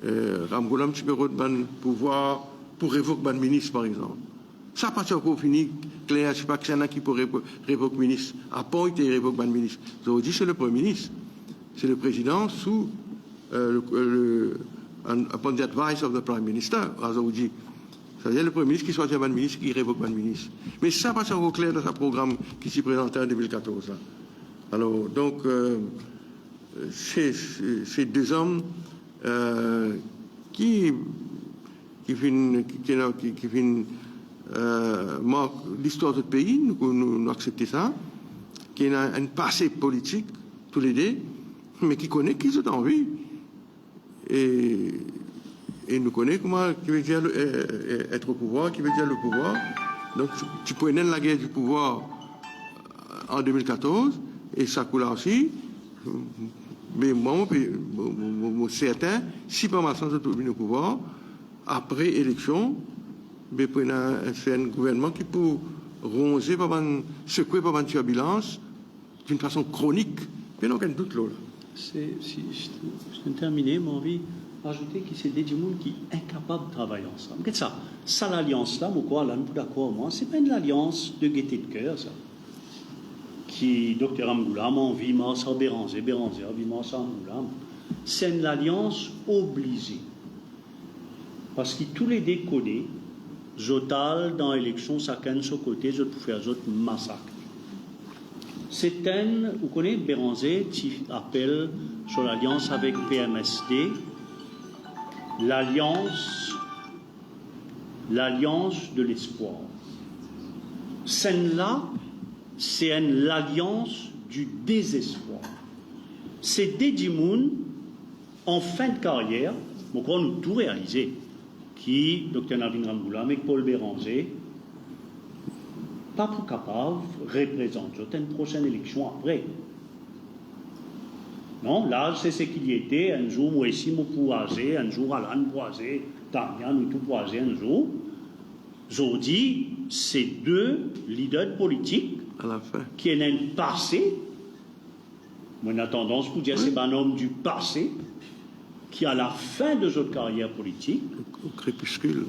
Euh, Ramgoolam ti pe rod bann pouvwar pou revok bann minis, par exanp. Sa pa ti ankor fini kler, se pa kisannla ki pou revo-, revok minis, appoint e revok bann minis. Zordi, se le Premie Minis, se le prezidan sou, euh, le, le, un-, upon the advice of the Prime Minister, azordi. Setadir, le Premie Minis ki swazir bann minis, ki revok bann minis. Me sa pa ti ankor kler dan sa program ki ti prezante an de mil katorz la. Alor, donk, euh, se, se, se de zom, euh, ki, ki finn, ki, ki, ki, ki finn, euh, mark listwar zot pei, nou, nou, nou aksepte sa, ki ena enn pase politik, toulede, me ki kone ki zot anvi. E, e nou kone kouma, ki ve dir, euh, euh, être au pouvoir, ki ve dir le pouvwar. Donk, ti, ti pou ena enn lager di pouvwar, euh, an de mil katorz, e sa kou la osi, me mwa, mo pe, mo, mo, mo, mo sertin, si pa malsans zot pou vinn o pouvwar, apre eleksion, be pou ena enn, se enn gouvernman ki pou ronze par bann, sekwe par bann tirbilans, d'une façon chronique. Pena okenn dout lor la. Se, si, si, si nou termine, mo anvi azoute ki se de dimoun ki inkapab travay ansam. Get sa, sa lalians la, mo krwar la nou pou dakor, mwa, se pa enn lalians de gete de ker, sa. Ki Dokter Ramgoolam anvi mars ar Beranger, Beranger anvi mars ar Ramgoolam. Se enn lalians oblize. Parski toulede kone, zot al dan eleksion, sakenn so kote, zot pou fer zot masak. Se enn, ou kone, Beranger ti apel so lalians avek P M S D, lalians, lalians de lespwar. Sennla, se enn lalians di dezespwar. Se de dimoun an fin de karyer, mo krwar nou tou realize ki Dokter Navin Ramgoolam ek Paul Beranger pa pou kapav reprezant zot enn prosenn eleksion apre. Non, laz se seki li ete, enn zour mo osi mo pou aze, enn zour Alan pou aze, Tania, nou tou pou aze enn zour. Zordi, se de lider politik ki ena enn pase, mo ena tandans pou dir se bann om di pase ki a lafin de zot karyer politik, au crépuscule,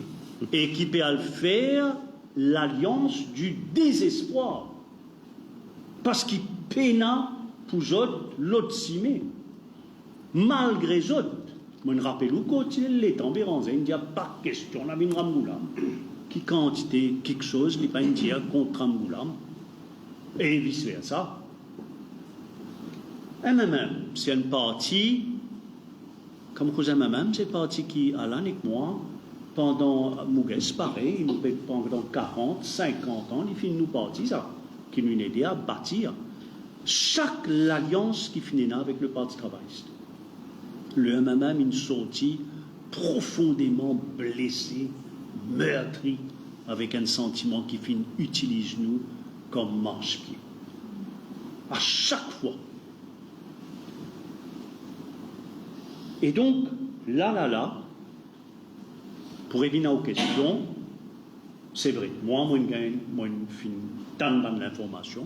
e ki pe al fer lalians di dezespwar, parski pena pou zot lot sime. Malgre zot, mo rapel ou kot ti letan Beranze inn dir, "Pa kestion, la vinn Ramgoolam, ki kantite kiksoz li pa inn dir kont Ramgoolam," e vice versa. M M M, se enn parti, kan mo koz M M M, se parti ki Alan ek mwa, pandan Muges parey, nou pe pandan karant, sinkant an, li finn nou parti sa, ki nou inn ede a batir. Sak lalians ki finn ena avek le Parti Travayis, le M M M inn sorti profondeman blese, mertri, avek enn santiman ki finn itiliz nou kom marspie. A sak fwa. E donk, la, la, la, pou revinn a ou kestion, se vre, mwa, mo gagn, mo finn tann bann linformasion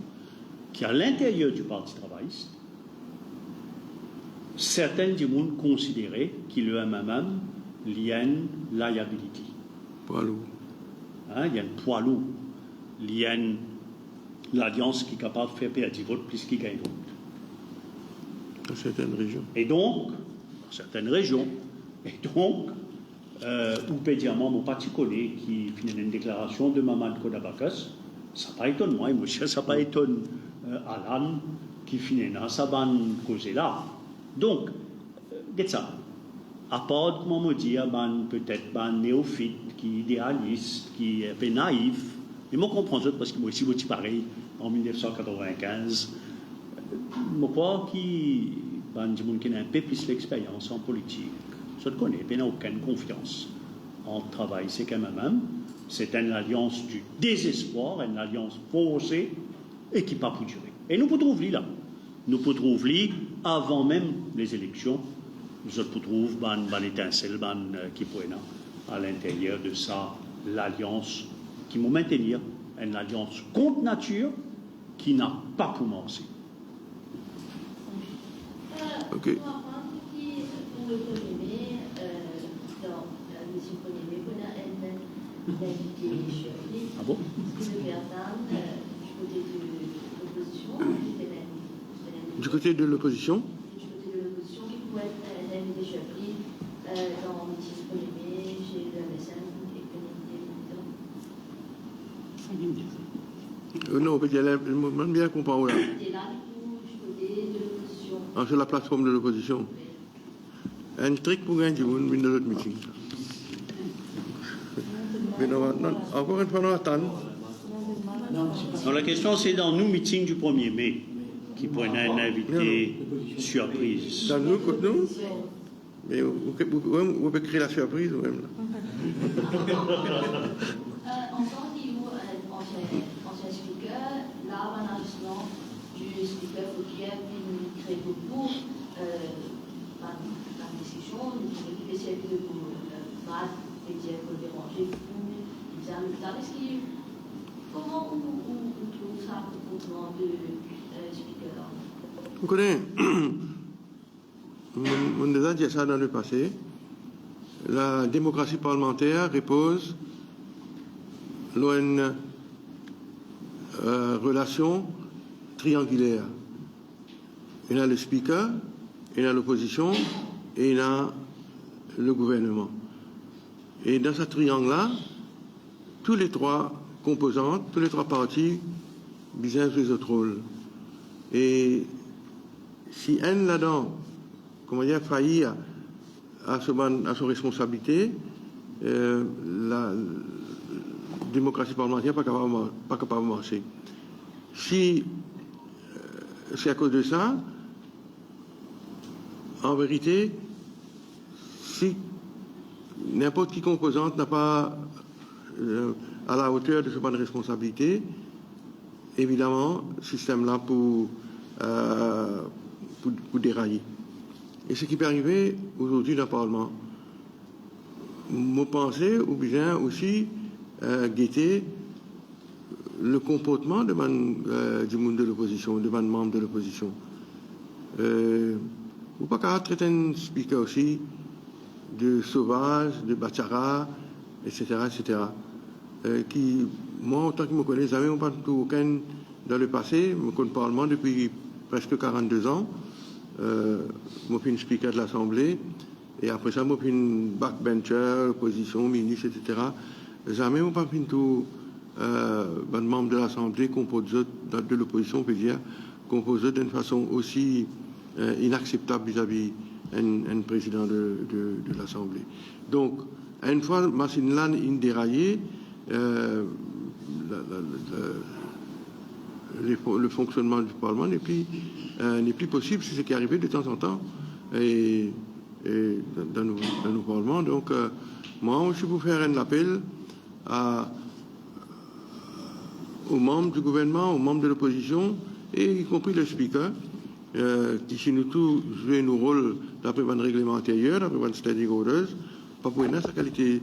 ki a linteryer di Parti Travayis, sertin dimoun konsidere ki le M M M, li enn liability. Pwa lour. Hein, li enn pwa lour. Li enn lalians ki kapav fer perdi vot plis ki gagn vot. Dans certaines régions. E donk, dan sertin rezion, e donk, euh, ou pe dir mwa, mo pa ti kone ki finn ena enn deklarasion de Mamad kot Abacus, sa pa etonn mwa, e mo sir sa pa etonn, euh, Alan, ki finn ena sa bann koze la. Donk, euh, get sa. Apar kouma mo dir, bann, petet bann neofit ki idealis, ki enpe naif, e mo konpran zot, parski mo osi mo ti parey an mil nef san katrovin-kinz. Mo krwar ki bann dimoun ki ena enpe plis lexperyans an politik, zot kone, pena okenn konfians ant Travayis ek M M M. Se enn lalians di dezespwar, enn lalians forse e ki pa pou dire. E nou pou trouv li la. Nou pou trouv li avan mem lezileksion. Zot pou trouv bann, bann etinsel, bann, euh, ki pou ena a linteryer de sa lalians ki mo mintenir, enn lalians kont natir ki napa pou marse. Ok. Pour le premier mai, euh, dans le meeting premier mai, on a un invité surprise. Ah bon ? Est-ce que le Bertam, euh, du côté de l'opposition, qui était l'invité, du côté de l'opposition ? Du côté de l'opposition, qui pourrait être un invité surprise, euh, dans le meeting premier mai chez le M S M et le P N P. Euh, non, on peut dire, là, mo bien konpran ou la. T'es là, du coup, du côté de l'opposition. Ah, sur la plateforme de l'opposition. Oui. Enn trik pou gagn dimoun vinn dan zot meeting. Me non, non, ankor enn fwa, nou atann. Non, la kestion, se dan nou meeting di premie me ki pou ena enn invite sirpriz. Dan nou, kot nou? Me ou, ou, ou, ou, ou pe kree lasirpriz, ou mem la. Euh, en tant que vous, euh, ancien, ancien speaker, là, on a justement du speaker, faut qu'il y ait une créer beaucoup, euh, par, par discussion, donc, il essaie de vous, euh, battre et dire que déranger vous, et bien, mais ça, est-ce qu'il, comment on, on, on trouve ça, le comportement de, euh, speaker, là ? Ou kone, Mo, mo deza dir sa dan lepase, la demokrasi parlmanter repoz lor enn, euh, relasion triangiler. Ena le Speaker, ena lopozision e ena le gouverneman. E dan sa triang la, tou le trwa konpozant, tou le trwa parti bizin zwe zot rol. E si enn ladan, kouma dir, fayi a, a so bann, a so responsabilite, euh, la demokrasi parlmanter pa kapav mar-, pa kapav marse. Si, euh, se akoz de sa, an verite, si ninport ki konpozant napa, euh, a la oter de so bann responsabilite, evidaman, sistem la pou, euh, pou, pou deraye. E seki pe arive azordi dan parlman, mo panse ou bizin osi, euh, gete le konportman de bann, euh, dimoun de lopozision, de bann manm de lopozision. Euh, ou pa kapav tret enn speaker osi de sovaz, de batyara, et cetera, et cetera. Euh, ki, mwa, otan ki mo kone, zame mo pa trouv okenn dan lepase, mo konn parlman depi preske karannde-de-an, euh, mo finn Speaker de Lasanble, e apre sa, mo finn backbencher, lopozision, minis, et cetera. Zame mo pa finn trouv, euh, bann manm de Lasanble konport zot, dan, de lopozision, on pe dir, konport zot dan enn fason osi, euh, inakseptab vizavi enn, enn prezidan de, de, de Lasanble. Donk, enn fwa masinn la inn deraye, euh, la, la, la, le fon-, le fonctionnement du Parlement n'est plus, euh, n'est plus possible. C'est ce qui arrive de temps en temps et, et dans, dans nos, dans nos parlements. Donc, euh, moi aussi, pour faire un appel à, aux membres du gouvernement, aux membres de l'opposition, et y compris le Speaker, euh, ki si nou tou zwe nou rol dapre bann regleman interier, dapre bann standing orders, pa pou ena sa kalite,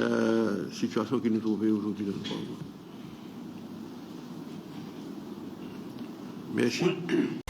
euh, sitiasion ki nou trouve azordi dan nou Parlement. Mersi.